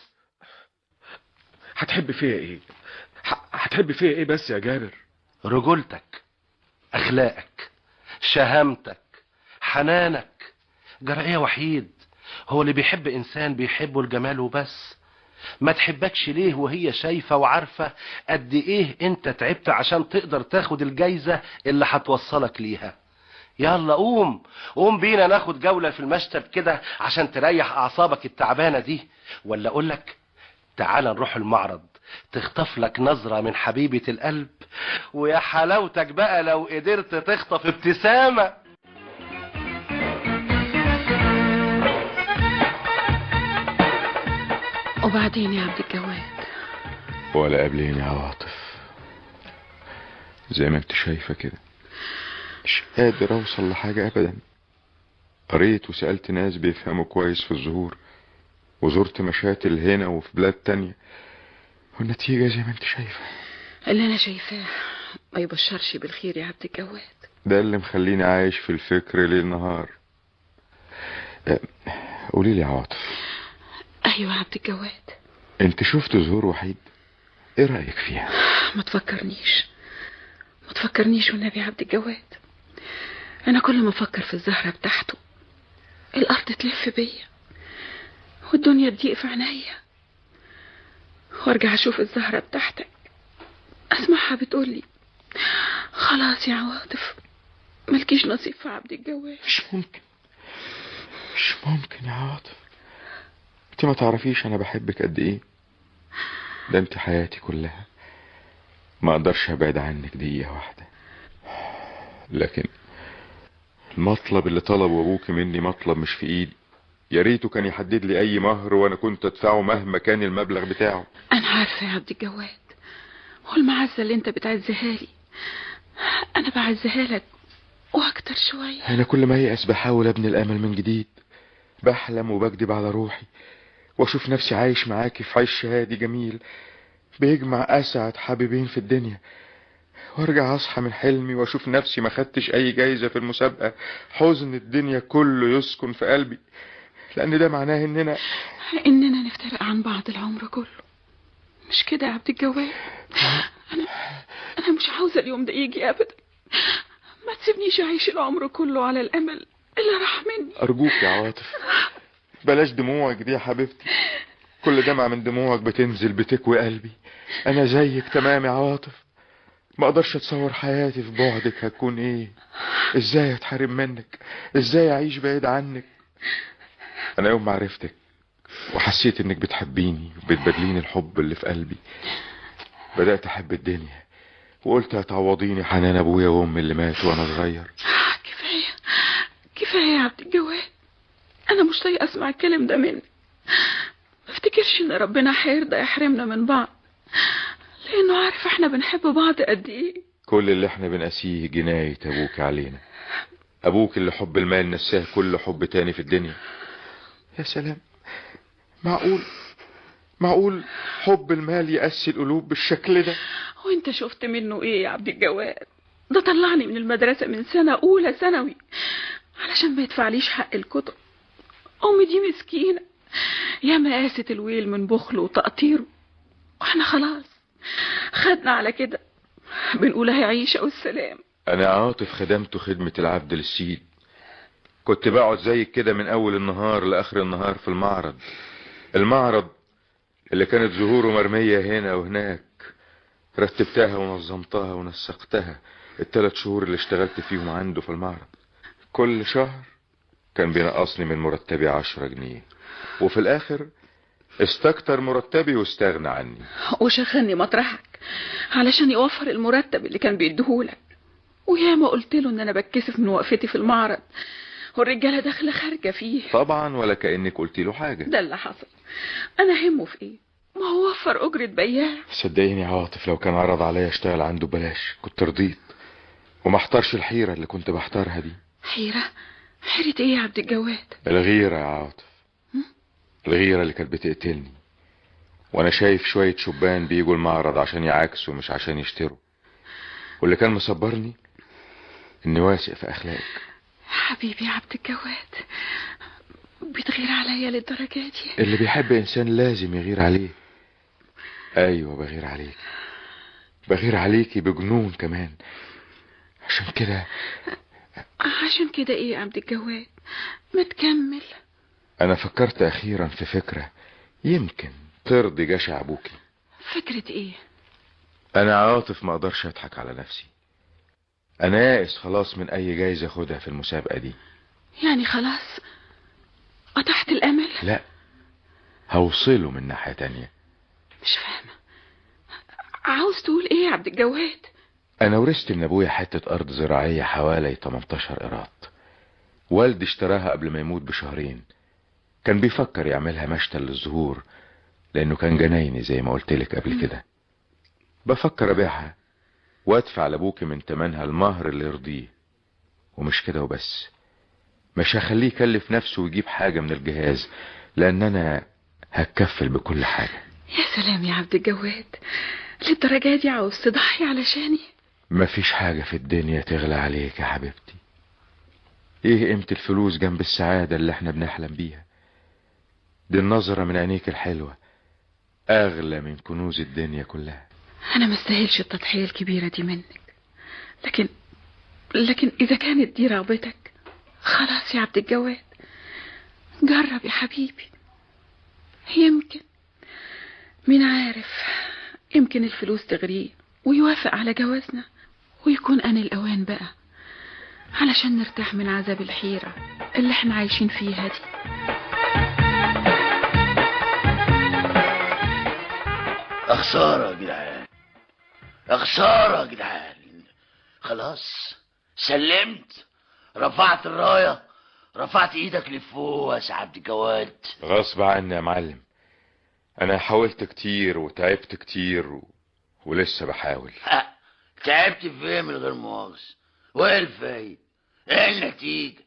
هتحب فيا ايه؟ هتحب فيا ايه بس يا جابر؟ رجولتك، اخلاقك، شهامتك، حنانك. جرأة يا وحيد، هو اللي بيحب انسان بيحبه الجمال وبس. ما تحبكش ليه وهي شايفة وعارفة قد ايه انت تعبت عشان تقدر تاخد الجايزة اللي هتوصلك ليها؟ يلا قوم قوم بينا ناخد جولة في المشتل كده عشان تريح اعصابك التعبانة دي. ولا اقولك تعال نروح المعرض، تخطف لك نظرة من حبيبة القلب، ويا حلاوتك بقى لو قدرت تخطف ابتسامة. وبعدين يا عبد الجواد؟ ولا قبلين يا عواطف، زي ما انت شايفة كده مش قادر اوصل لحاجة ابدا. قريت وسألت ناس بيفهموا كويس في الزهور، وزرت مشاتل هنا وفي بلاد تانية، والنتيجة زي ما انت شايفة. اللي انا شايفاه ما يبشرش بالخير يا عبد الجواد. ده اللي مخليني عايش في الفكر ليل نهار. قولي لي يا عواطف. ايوه يا عبد الجواد. انت شفت زهور وحيد؟ ايه رأيك فيها؟ ما تفكرنيش، ما تفكرنيش والنبي يا عبد الجواد. انا كل ما افكر في الزهرة بتاعته الارض تلف بيا والدنيا تضيق في عينيا، وارجع اشوف الزهرة بتاعتك اسمعها بتقولي خلاص يا عواطف مالكيش نصيب في عبد الجواد. مش ممكن، مش ممكن يا عواطف، انت ما تعرفيش انا بحبك قد ايه. ده انت حياتي كلها، ما اقدرش ابعد عنك دقيقة واحدة. لكن المطلب اللي طلبه ابوك مني مطلب مش في ايدي. يا ريته كان يحدد لي اي مهر وانا كنت ادفعه مهما كان المبلغ بتاعه. انا عارفه يا عبد الجواد، والمعزه اللي انت بتعزها لي انا بعزها لك واكتر شوية. انا كل ما يأس بحاول ابني الامل من جديد، بحلم وبكدب على روحي واشوف نفسي عايش معاكي في عيش هادي جميل بيجمع اسعد حبيبين في الدنيا، وارجع اصحى من حلمي واشوف نفسي ما خدتش اي جايزة في المسابقة. حزن الدنيا كله يسكن في قلبي، لان ده معناه اننا نفترق عن بعض العمر كله. مش كده يا عبد الجواد؟ انا مش عاوزه اليوم ده يجي ابدا. ما تسيبنيش اعيش العمر كله على الامل اللي راح مني. ارجوك يا عواطف بلاش دموعك دي يا حبيبتي، كل دمعة من دموعك بتنزل بتكوي قلبي. انا زيك تمام يا عواطف، ما اقدرش اتصور حياتي في بعدك هتكون ايه. ازاي اتحرم منك، ازاي اعيش بعيد عنك. انا يوم ما عرفتك وحسيت انك بتحبيني وبتبادليني الحب اللي في قلبي، بدأت احب الدنيا، وقلت هتعوضيني حنان ابويا وامي اللي ماتوا وانا صغير. كفاية كفاية يا عبد الجواد، انا مش طايقة اسمع الكلام ده منك. ما افتكرش ان ربنا هيرضى يحرمنا من بعض، لانه عارف احنا بنحب بعض قد ايه. كل اللي احنا بنقاسيه جناية ابوك علينا، ابوك اللي حب المال نساه كل حب تاني في الدنيا. يا سلام، معقول معقول حب المال يقسي القلوب بالشكل ده؟ وانت شفت منه ايه يا عبد الجواد؟ ده طلعني من المدرسة من سنة اولى ثانوي علشان ما يدفعليش حق الكتب. امي دي مسكينة، يا ما قاست الويل من بخله وتقطيره، واحنا خلاص خدنا على كده، بنقولها عيشة والسلام. انا عاطف خدمته خدمة العبد للسيد، كنت بقعد زيك كده من اول النهار لاخر النهار في المعرض، المعرض اللي كانت زهوره مرمية هنا وهناك، رتبتها ونظمتها ونسقتها ال3 شهور اللي اشتغلت فيهم عنده في المعرض. كل شهر كان بينقصني من مرتبي 10 جنيه، وفي الاخر استكتر مرتبي واستغنى عني وشغلني مطرحك علشان يوفر المرتب اللي كان بيديهولك. وياما قلت له ان انا بتكسف من وقفتي في المعرض والرجاله داخله خارجه فيه. طبعا، ولا كانك قلت له حاجة. ده اللي حصل. انا همه في ايه؟ ما هو وفر اجره بياع. صدقيني يا عواطف، لو كان عرض عليا اشتغل عنده بلاش كنت رضيت، وما احتارش الحيرة اللي كنت بحتارها دي. حيره؟ حيره ايه يا عبد الجواد؟ الغيرة يا عاطف، الغيرة اللي كانت بتقتلني وانا شايف شوية شبان بيجوا المعرض عشان يعاكسوا مش عشان يشتروا. واللي كان مصبرني اني واثق في اخلاقك. حبيبي يا عبد الجواد، بتغير عليا للدرجة دي؟ اللي بيحب انسان لازم يغير عليه. ايوه بغير عليك، بغير عليكي بجنون كمان. عشان كده. عشان كده ايه يا عبد الجواد؟ ما تكمل. انا فكرت اخيرا في فكرة يمكن ترضي جشع ابوكي. فكرة ايه؟ انا عاطف ما اقدرش اضحك على نفسي. انا يائس خلاص من اي جايزة اخدها في المسابقة دي. يعني خلاص قطعت الامل؟ لا، هوصله من ناحية تانية. مش فاهمة عاوز تقول ايه يا عبد الجواد؟ انا ورثت من ابويا حتة ارض زراعية حوالي 18 قيراط. والدي اشتراها قبل ما يموت بشهرين. كان بيفكر يعملها مشتل للزهور لانه كان جنايني زي ما قلتلك قبل كده. بفكر ابيعها وادفع لابوكي من تمنها المهر اللي يرضيه. ومش كده وبس، مش هخليه يكلف نفسه ويجيب حاجة من الجهاز، لان انا هتكفل بكل حاجة. يا سلام يا عبد الجواد، للدرجة دي عاوز تضحي علشاني؟ مفيش حاجة في الدنيا تغلى عليك يا حبيبتي. ايه قيمة الفلوس جنب السعادة اللي احنا بنحلم بيها؟ دي النظرة من عينيك الحلوة اغلى من كنوز الدنيا كلها. انا ما استاهلش التضحية الكبيرة دي منك، لكن اذا كانت دي رغبتك خلاص يا عبد الجواد، جرب يا حبيبي. يمكن، مين عارف، يمكن الفلوس تغريه ويوافق على جوازنا، ويكون أنا الأوان بقى علشان نرتاح من عذاب الحيرة اللي احنا عايشين فيها دي. خسارة يا جدعان، خسارة يا جدعان. خلاص سلمت، رفعت الراية، رفعت ايدك لفوق يا سي عبد الجواد. غصب عني يا معلم، انا حاولت كتير وتعبت كتير ولسه بحاول. تعبت فين من غير مؤاخذة؟ وايه الفايدة؟ ايه النتيجة؟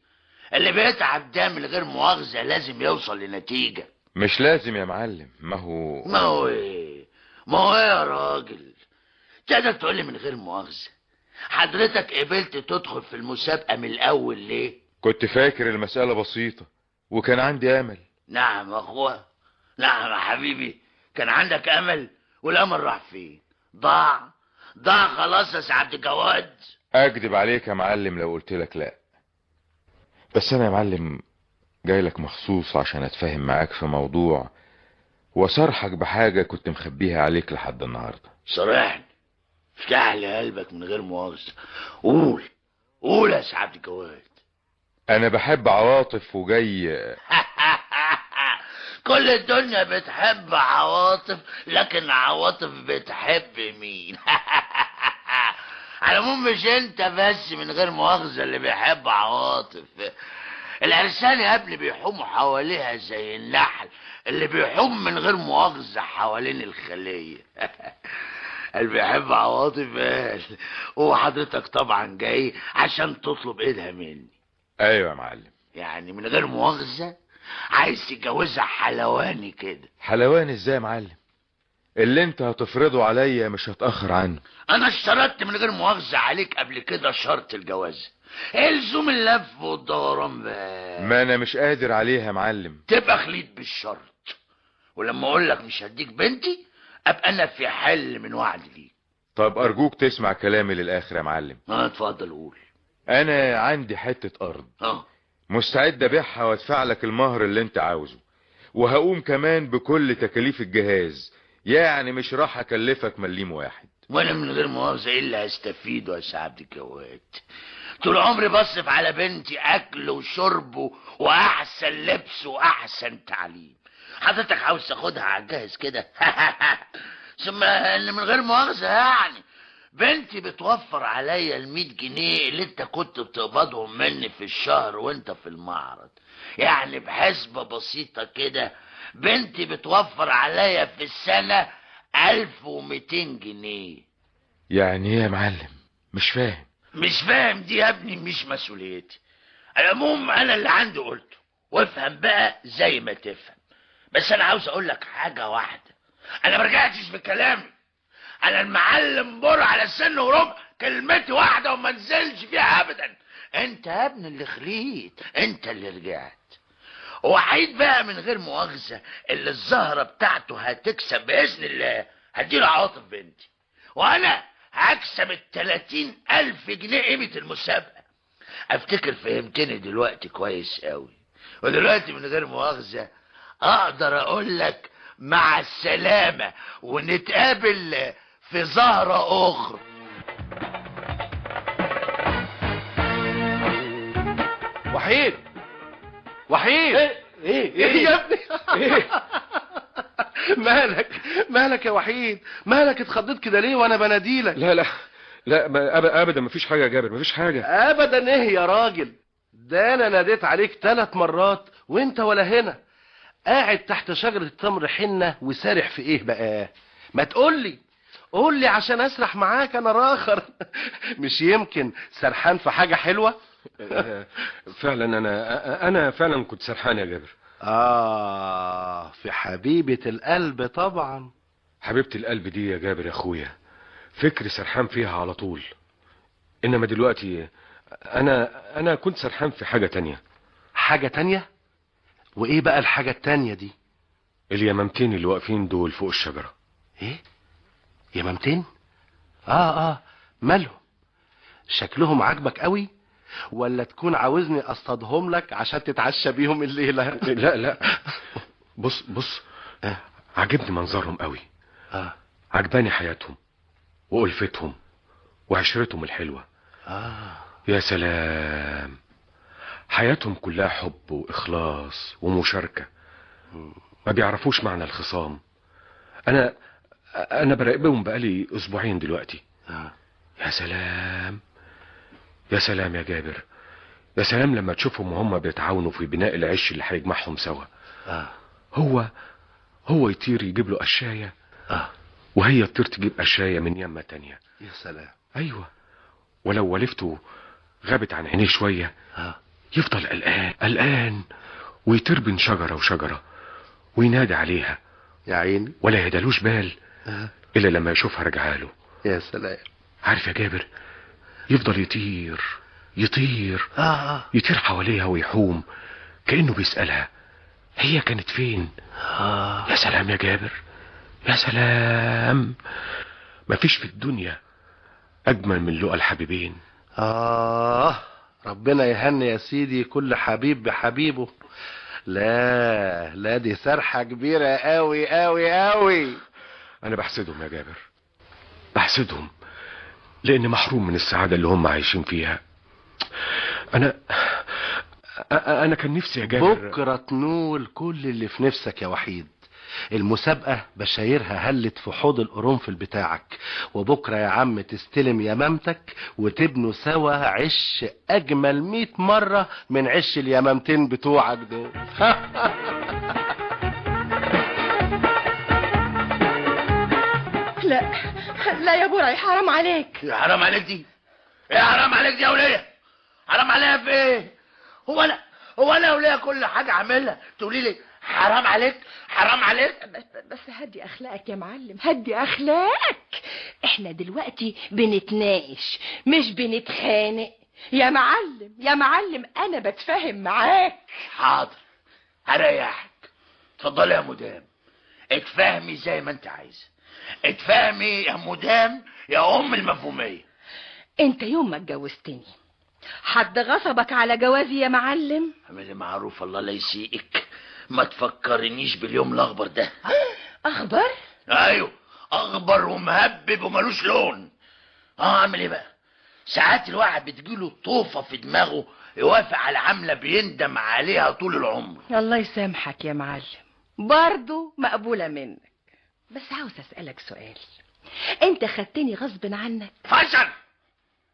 اللي بيتعب ده من غير مؤاخذة لازم يوصل لنتيجة. مش لازم يا معلم. ما هو ايه؟ ما هو ايه يا راجل؟ تقدر تقولي من غير مؤاخذة حضرتك قبلت تدخل في المسابقة من الأول ليه؟ كنت فاكر المسألة بسيطة وكان عندي أمل. نعم يا أخوة، نعم يا حبيبي، كان عندك أمل، والأمل راح فين؟ ضاع، ضاع خلاص يا سي عبد الجواد. أكدب عليك يا معلم لو قلت لك لا، بس أنا يا معلم جاي لك مخصوص عشان أتفاهم معاك في موضوع وصرحك بحاجة كنت مخبيها عليك لحد النهاردة. صرحني، افتح لي قلبك من غير مؤاخذة، قول قول يا سي عبد الجواد. أنا بحب عواطف وجاي. كل الدنيا بتحب عواطف، لكن عواطف بتحب مين؟ على العموم مش انت بس من غير مؤاخذة اللي بيحب عواطف. العرسان يا ابني بيحوموا حواليها زي النحل اللي بيحوم من غير مؤاخذة حوالين الخلية. اللي بيحب عواطف قال. وحضرتك طبعا جاي عشان تطلب ايدها مني. ايوه يا معلم. يعني من غير مؤاخذة عايز تتجوزها حلواني كده؟ حلواني ازاي يا معلم؟ اللي انت هتفرضه عليا مش هتأخر عنه. انا اشترطت من غير مؤاخذة عليك قبل كده شرط الجواز. ايه لزوم اللف والدوران بقى؟ ما انا مش قادر عليها يا معلم. تبقى خليت بالشرط، ولما اقول لك مش هديك بنتي ابقى انا في حل من وعد ليك. طب ارجوك تسمع كلامي للاخر يا معلم. اتفضل قول. انا عندي حتة ارض مستعد ابيعها وادفع لك المهر اللي انت عاوزه، وهقوم كمان بكل تكاليف الجهاز، يعني مش راح اكلفك مليم واحد. وانا من غير مؤاخذة ايه اللي هستفيده يا سي عبد الجواد؟ طول عمري بصرف على بنتي اكل وشرب واحسن لبس واحسن تعليم. حضرتك عاوز تاخدها على الجاهز كده؟ ثم ان من غير مؤاخذة يعني بنتي بتوفر عليا ال100 جنيه اللي انت كنت بتقبضهم مني في الشهر وانت في المعرض. يعني بحسبه بسيطة كده بنتي بتوفر عليا في السنة 1200 جنيه. يعني ايه يا معلم؟ مش فاهم. مش فاهم دي يا ابني مش مسؤوليتي. على العموم انا اللي عندي قلته، وافهم بقى زي ما تفهم. بس انا عاوز اقول لك حاجة واحدة، انا ما رجعتش في كلامي. انا المعلم بر على السن وربع، كلمتي واحدة وما نزلش فيها ابدا. انت يا ابني اللي خليت، انت اللي رجعت. وحيد بقى من غير مؤاخذة اللي الزهرة بتاعته هتكسب باذن الله، هديله عواطف بنتي، وانا هكسب ال30,000 جنيه قيمة المسابقة. افتكر فهمتني دلوقتي كويس قوي. ودلوقتي من غير مؤاخذة اقدر اقول لك مع السلامة، ونتقابل في زهره اخرى. وحيد، وحيد. ايه ايه ايه يا ابني؟ ايه مالك مالك يا وحيد؟ مالك اتخضيت كده ليه وانا بناديلك؟ لا لا لا، ابدا مفيش حاجة يا جابر، مفيش حاجة ابدا. ايه يا راجل؟ ده انا ناديت عليك 3 مرات وانت ولا هنا، قاعد تحت شجرة التمر حنة وسارح في ايه بقى؟ ما تقولي، قولي عشان اسرح معاك انا راخر. مش يمكن سرحان في حاجة حلوة؟ فعلا انا فعلا كنت سرحان يا جابر. في حبيبة القلب طبعا. حبيبة القلب دي يا جابر يا اخويا فكري سرحان فيها على طول، انما دلوقتي انا كنت سرحان في حاجة تانية. حاجة تانية؟ وايه بقى الحاجة التانية دي؟ اليمامتين اللي واقفين دول فوق الشجرة. ايه؟ يمامتين؟ مالهم؟ شكلهم عاجبك قوي ولا تكون عاوزني اصطادهم لك عشان تتعشى بيهم الليلة؟ لا لا، بص بص، عجبني منظرهم قوي. عجباني حياتهم وألفتهم وعشرتهم الحلوة. يا سلام، حياتهم كلها حب وإخلاص ومشاركة، ما بيعرفوش معنى الخصام. أنا براقبهم بقالي أسبوعين دلوقتي. يا سلام يا سلام يا جابر، يا سلام لما تشوفهم وهم بيتعاونوا في بناء العش اللي هيجمعهم سوا. هو يطير يجيب له قشاية، وهي تطير تجيب قشاية من يمة تانية. يا سلام. أيوة، ولو ولفته غابت عن عينيه شوية يفضل قلقان قلقان ويطير بين شجرة وشجرة وينادي عليها يا عيني، ولا يهدالوش بال إلا لما يشوفها رجعاله. يا سلام. عارف يا جابر، يفضل يطير يطير يطير حواليها ويحوم كأنه بيسألها هي كانت فين. يا سلام يا جابر، يا سلام، مفيش في الدنيا أجمل من لقا الحبيبين. ربنا يهني يا سيدي كل حبيب بحبيبه. لا لا، دي سرحة كبيرة قوي قوي قوي. أنا بحسدهم يا جابر، بحسدهم لأني محروم من السعادة اللي هم عايشين فيها. أنا كان نفسي يا جابر بكرة تنول كل اللي في نفسك يا وحيد. المسابقة بشايرها هلت في حوض القرنفل بتاعك، وبكرة يا عم تستلم يمامتك وتبنوا سوا عش أجمل 100 مرة من عش اليمامتين بتوعك دول. لا لا يا برعي، حرام عليك. يا حرام عليك دي، يا حرام عليك دي يا ولية. حرام عليها في ايه؟ هو انا ولية كل حاجة اعملها تقولي لي حرام عليك حرام عليك؟ بس هدي اخلاقك يا معلم، هدي اخلاقك. احنا دلوقتي بنتناقش مش بنتخانق يا معلم. يا معلم انا بتفاهم معاك. حاضر، هريحك. اتفضلي يا مدام، اتفاهمي زي ما انت عايزه. اتفاهمي يا مدام يا ام المفهوميه. انت يوم ما اتجوزتني حد غصبك على جوازي يا معلم؟ اعملي معروف، الله لا يسيئك، ما تفكرنيش باليوم الاخبر ده. اخبر؟ ايوه، اغبر ومهبب وملوش لون. اعمل ايه بقى؟ ساعات الواحد بتجيله طوفه في دماغه يوافق على عمله بيندم عليها طول العمر. الله يسامحك يا معلم، برضه مقبولة منك. بس عاوز اسالك سؤال، انت خدتني غصب عنك؟ فشل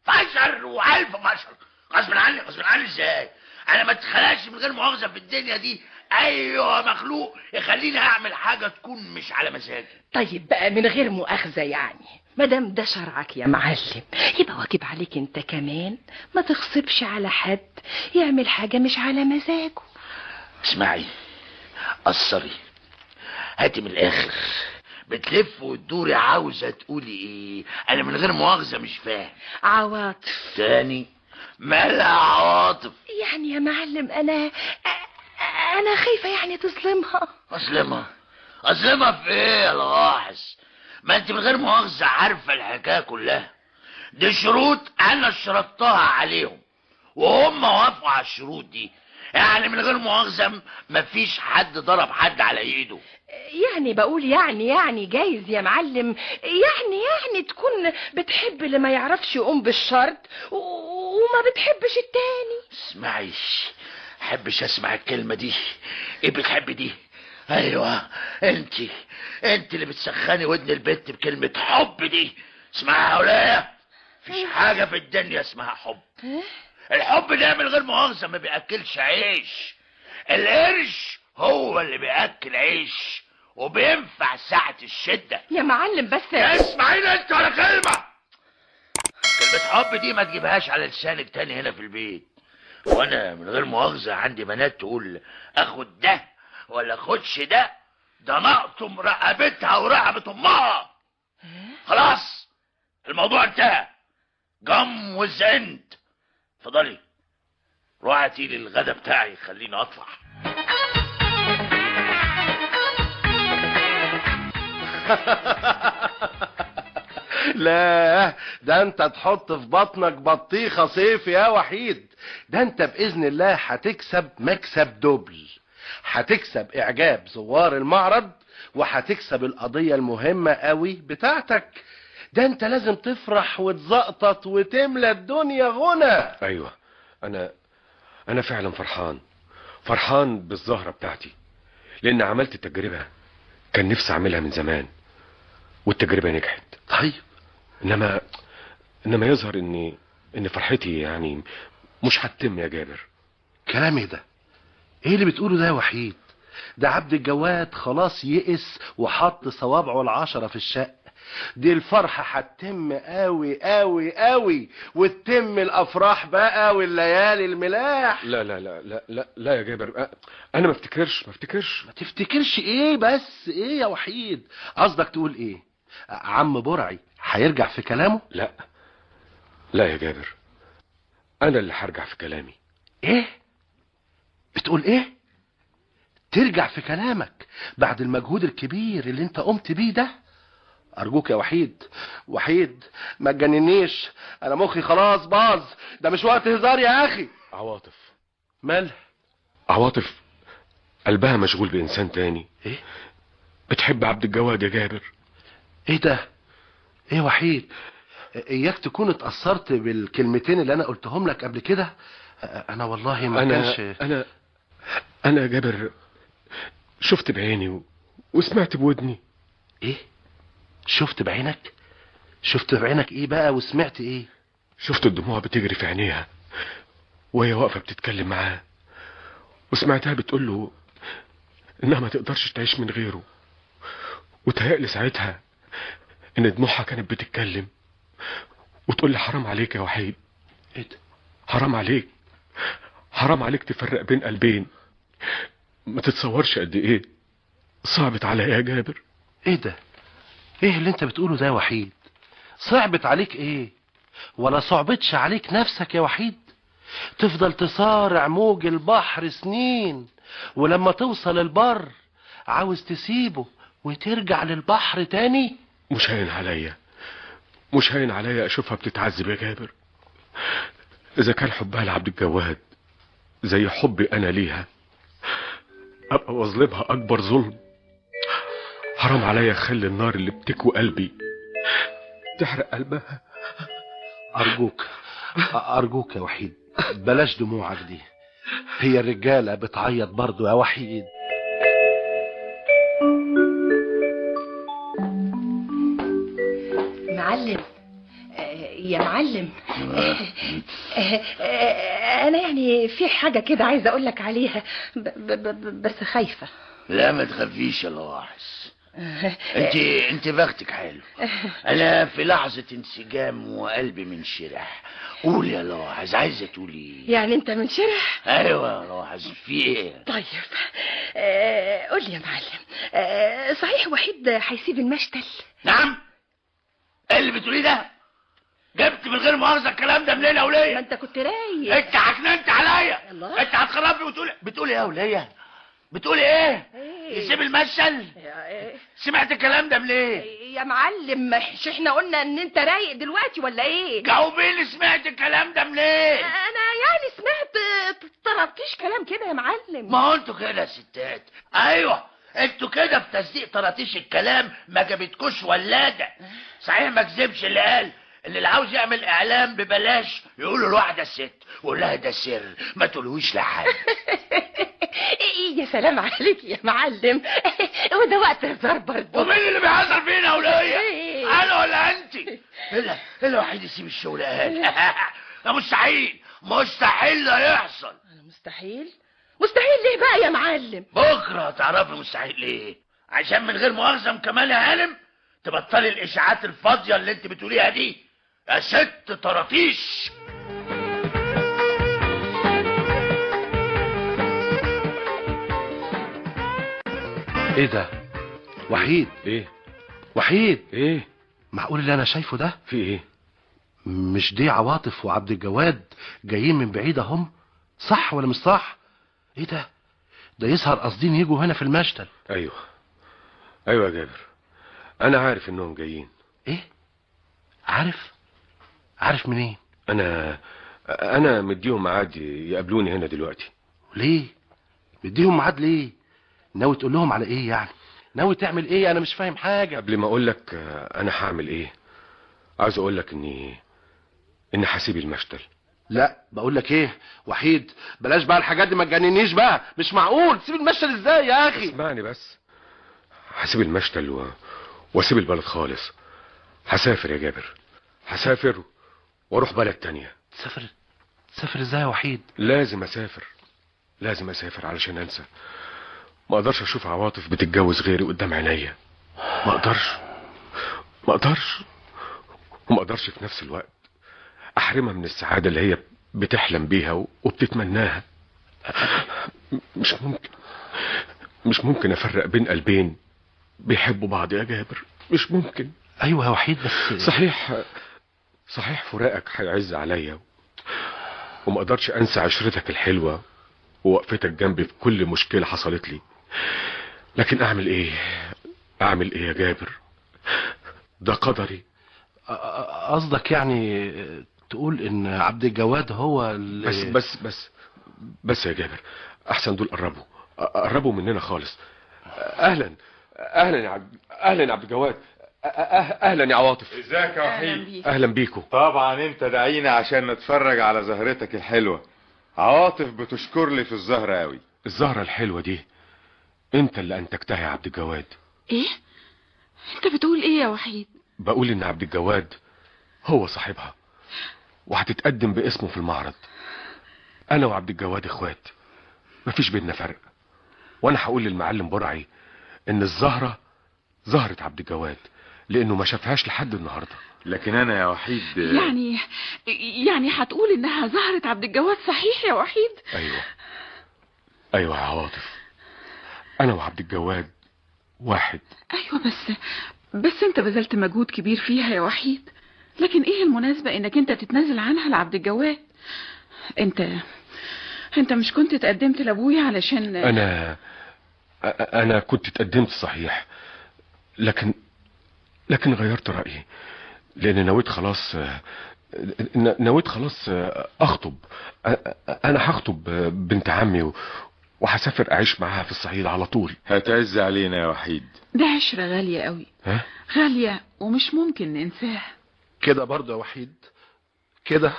فشل والف فشل. غصب عني؟ غصب عني ازاي؟ انا ما اتخلقش من غير مؤاخذة في الدنيا دي ايوه مخلوق يخليني اعمل حاجة تكون مش على مزاجي. طيب بقى من غير مؤاخذة يعني، ما دام ده شرعك يا معلم يبقى واجب عليك انت كمان ما تغصبش على حد يعمل حاجة مش على مزاجه. اسمعي، قصري، هاتي من الاخر، بتلف وتدوري عاوزه تقولي ايه؟ انا من غير مؤاخذة مش فاهم. عواطف. تاني؟ مالها عواطف؟ يعني يا معلم انا خايفة يعني تظلمها. اظلمها؟ اظلمها في ايه يا الغاحس؟ ما انت من غير مؤاخذة عارفه الحكاية كلها. دي شروط انا شرطتها عليهم وهم وافقوا على الشروط دي، يعني من غير مؤاخذة مفيش حد ضرب حد على ايده. يعني بقول يعني جايز يا معلم يعني تكون بتحب اللي ما يعرفش يقوم بالشرط وما بتحبش التاني. اسمعي، حبش اسمع الكلمة دي. ايه بتحب دي؟ ايوه انت اللي بتسخني ودن البت بكلمه حب دي. اسمعها يا ولاية، مفيش حاجة في الدنيا اسمها حب. الحب ده من غير مؤاخذة ما بياكلش عيش. القرش هو اللي بياكل عيش وبينفع ساعة الشدة. يا معلم بس اسمعيني انت ولا كلمة. كلمة حب دي ما تجيبهاش على لسانك تاني هنا في البيت. وانا من غير مؤاخذة عندي بنات تقول اخد ده ولا خدش ده، ده نقطم رقبتها ورقبه امها. خلاص الموضوع انتهى، جم وزنت. اتفضلي روحي هاتي لي الغدا بتاعي خليني اطلع. لا ده انت تحط في بطنك بطيخه صيف يا وحيد. ده انت باذن الله هتكسب مكسب دبل، هتكسب اعجاب زوار المعرض وهتكسب القضية المهمة قوي بتاعتك. ده انت لازم تفرح وتزقطط وتملى الدنيا غنى. ايوه انا فعلا فرحان بالزهره بتاعتي، لان عملت تجربه كان نفسي اعملها من زمان والتجربة نجحت. طيب انما يظهر ان فرحتي يعني مش هتتم يا جابر. كلام ايه ده؟ ايه اللي بتقوله ده يا وحيد؟ ده عبد الجواد خلاص يئس وحط صوابعه 10 في الشق. دي الفرحة هتتم قوي قوي قوي، وتتم الافراح بقى والليالي الملاح. لا لا لا لا لا لا يا جابر، انا ما افتكرش. ما تفتكرش ايه بس؟ ايه يا وحيد؟ قصدك تقول ايه؟ عم برعي هيرجع في كلامه؟ لا لا يا جابر، انا اللي هرجع في كلامي. ايه بتقول ايه؟ ترجع في كلامك بعد المجهود الكبير اللي انت قمت بيه ده؟ ارجوك يا وحيد، وحيد ما تجننيش، انا مخي خلاص باظ، ده مش وقت هزار يا اخي. عواطف. مالها عواطف؟ قلبها مشغول بانسان تاني. ايه؟ بتحب عبد الجواد يا جابر. ايه ده؟ ايه وحيد؟ اياك تكون اتأثرت بالكلمتين اللي انا قلتهم لك قبل كده؟ انا والله ما كانش. انا يا جابر شفت بعيني وسمعت بودني. ايه؟ شفت بعينك؟ شفت بعينك ايه بقى وسمعت ايه؟ شفت الدموع بتجري في عينيها وهي واقفة بتتكلم معاه، وسمعتها بتقول له انها ما تقدرش تعيش من غيره، وتهيألي ساعتها ان دموعها كانت بتتكلم وتقول لي حرام عليك يا وحيد. ايه ده؟ حرام عليك، حرام عليك تفرق بين قلبين. ما تتصورش قد ايه صعبت عليا يا جابر. ايه ده؟ ايه اللي انت بتقوله ده يا وحيد؟ صعبت عليك ايه؟ ولا صعبتش عليك نفسك يا وحيد؟ تفضل تصارع موج البحر سنين، ولما توصل البر عاوز تسيبه وترجع للبحر تاني؟ مش هين عليا، مش هين عليا اشوفها بتتعذب يا جابر. اذا كان حبها لعبد الجواد زي حبي انا ليها، ابقى واظلمها اكبر ظلم. حرام عليا اخلي النار اللي بتكوي قلبي تحرق قلبها. ارجوك ارجوك يا وحيد، بلاش دموعك دي، هي الرجالة بتعيط برضو يا وحيد. معلم، يا معلم، انا يعني في حاجة كده عايزه اقول لك عليها، بس خايفة. لا ما تخافيش يا لواحظ، انت بختك حلو. انا في لحظة انسجام وقلبي منشرح. قول يا لواحظ، عايزه تقولي ايه؟ يعني انت منشرح؟ ايوه يا لواحظ، في ايه؟ طيب قول لي يا معلم، صحيح وحيد هيسيب المشتل؟ نعم؟ ايه اللي بتقوليه ده؟ جبت من غير مؤاخذة الكلام ده منين يا وليه؟ ما انت كنت رايق. انت عكننت عليا. انت هتخربني وتقول بتقولي ايه يا وليه؟ بتقولي ايه؟ يسيب المشتل؟ سمعت الكلام ده منين؟ يا معلم مش احنا قلنا ان انت رايق دلوقتي ولا ايه؟ جاوبيني، سمعت الكلام ده منين؟ انا يعني سمعت طرطيش كلام كده يا معلم. ما هو انتوا كده يا ستات. ايوه انتوا كده في تصديق طراطيش الكلام ما جابتكوش ولاده. صحيح ما كذبش اللي قال ان اللي عاوز يعمل اعلام ببلاش يقولوا لواحدة الست ويقول لها ده سر ما تقولوش لحد. ايه يا سلام عليك يا معلم، وده وقت هزار برضه. ومين اللي بيهزر فينا يا وليه؟ انا ولا انت؟ الا وحيد يسيب الشغل قال. ده مستحيل، مستحيل ده يحصل. انا مستحيل؟ مستحيل ليه بقى يا معلم؟ بكره هتعرفي مستحيل ليه. عشان من غير مؤاخذة كمان يا هانم تبطلي الاشاعات الفاضيه اللي انت بتقوليها دي يا ست طراطيش. ايه ده؟ وحيد. ايه؟ وحيد. ايه؟ معقول اللي انا شايفه ده؟ في ايه؟ مش دي عواطف وعبد الجواد جايين من بعيد اهم؟ صح ولا مش صح؟ ايه ده؟ ده يظهر قاصدين يجوا هنا في المشتل. ايوه ايوه يا جابر، انا عارف انهم جايين. ايه؟ عارف؟ عارف منين؟ انا مديهم ميعاد يقابلوني هنا دلوقتي. ليه؟ مديهم ميعاد ليه؟ ناوي تقول لهم على ايه يعني؟ ناوي تعمل ايه؟ انا مش فاهم حاجة. قبل ما اقول لك انا هعمل ايه، عايز اقول لك اني هسيب المشتل. لا بقول لك ايه وحيد، بلاش بقى الحاجات دي، ما تجننيش بقى. مش معقول تسيب المشتل ازاي يا اخي؟ اسمعني بس، هسيب المشتل واسيب البلد خالص. هسافر يا جابر، هسافر واروح بلد تانية. تسافر؟ تسافر ازاي يا وحيد؟ لازم اسافر، لازم اسافر علشان انسى. ما اقدرش اشوف عواطف بتتجوز غيري قدام عينيا، ما اقدرش، ما اقدرش. وما اقدرش في نفس الوقت احرمها من السعادة اللي هي بتحلم بيها وبتتمناها. مش ممكن، مش ممكن افرق بين قلبين بيحبوا بعض يا جابر، مش ممكن. ايوه يا وحيد بس صحيح، صحيح فراقك هيعز عليا، وما اقدرش انسى عشرتك الحلوة ووقفتك جنبي في كل مشكلة حصلت لي، لكن اعمل ايه؟ اعمل ايه يا جابر؟ ده قدري. قصدك يعني تقول ان عبد الجواد هو اللي... بس بس بس بس يا جابر، احسن دول قربوا، قربوا مننا خالص. اهلا، اهلا يا عبد، اهلا يا عبد الجواد، اهلا يا عواطف. ازيك يا وحيد؟ اهلا بيكم. طبعا انت دعينا عشان نتفرج على زهرتك الحلوة. عواطف بتشكر لي في الزهرة قوي. الزهرة الحلوة دي انت اللي انتجتها يا عبد الجواد. ايه؟ انت بتقول ايه يا وحيد؟ بقول ان عبد الجواد هو صاحبها وهتتقدم باسمه في المعرض. انا وعبد الجواد اخوات، مفيش بينا فرق. وانا هقول للمعلم برعي ان الزهرة زهره عبد الجواد لانه ما شافهاش لحد النهارده. لكن انا يا وحيد يعني هتقول انها زهره عبد الجواد صحيح يا وحيد؟ ايوه ايوه يا عواطف، انا وعبد الجواد واحد. ايوه بس انت بذلت مجهود كبير فيها يا وحيد، لكن ايه المناسبة انك انت تتنازل عنها لعبد الجواد؟ انت مش كنت اتقدمت لابويا علشان انا كنت اتقدمت صحيح، لكن غيرت رأيي، لان نويت خلاص، نويت خلاص اخطب. انا هخطب بنت عمي وهسافر اعيش معاها في الصعيد على طول. هتعز علينا يا وحيد. ده عشرة غالية قوي. ها؟ غالية ومش ممكن ننساها. كده برضه يا وحيد، كده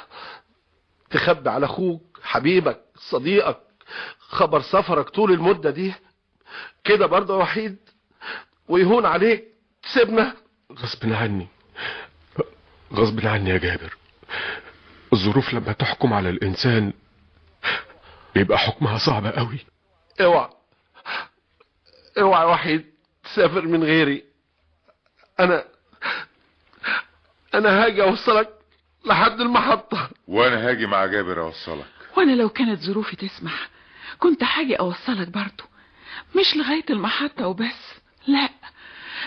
تخبي على اخوك حبيبك صديقك خبر سفرك طول المدة دي؟ كده برضه يا وحيد ويهون عليك تسيبنا؟ غصب عني، غصب عني يا جابر. الظروف لما تحكم على الانسان بيبقى حكمها صعب قوي. اوعى اوعى يا وحيد تسافر من غيري. انا هاجي اوصلك لحد المحطة. وانا هاجي مع جابر اوصلك. وانا لو كانت ظروفي تسمح كنت هاجي اوصلك برضو، مش لغاية المحطة وبس، لا،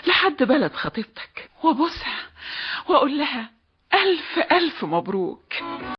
لحد بلد خطيبتك، وابوسها واقول لها الف الف مبروك.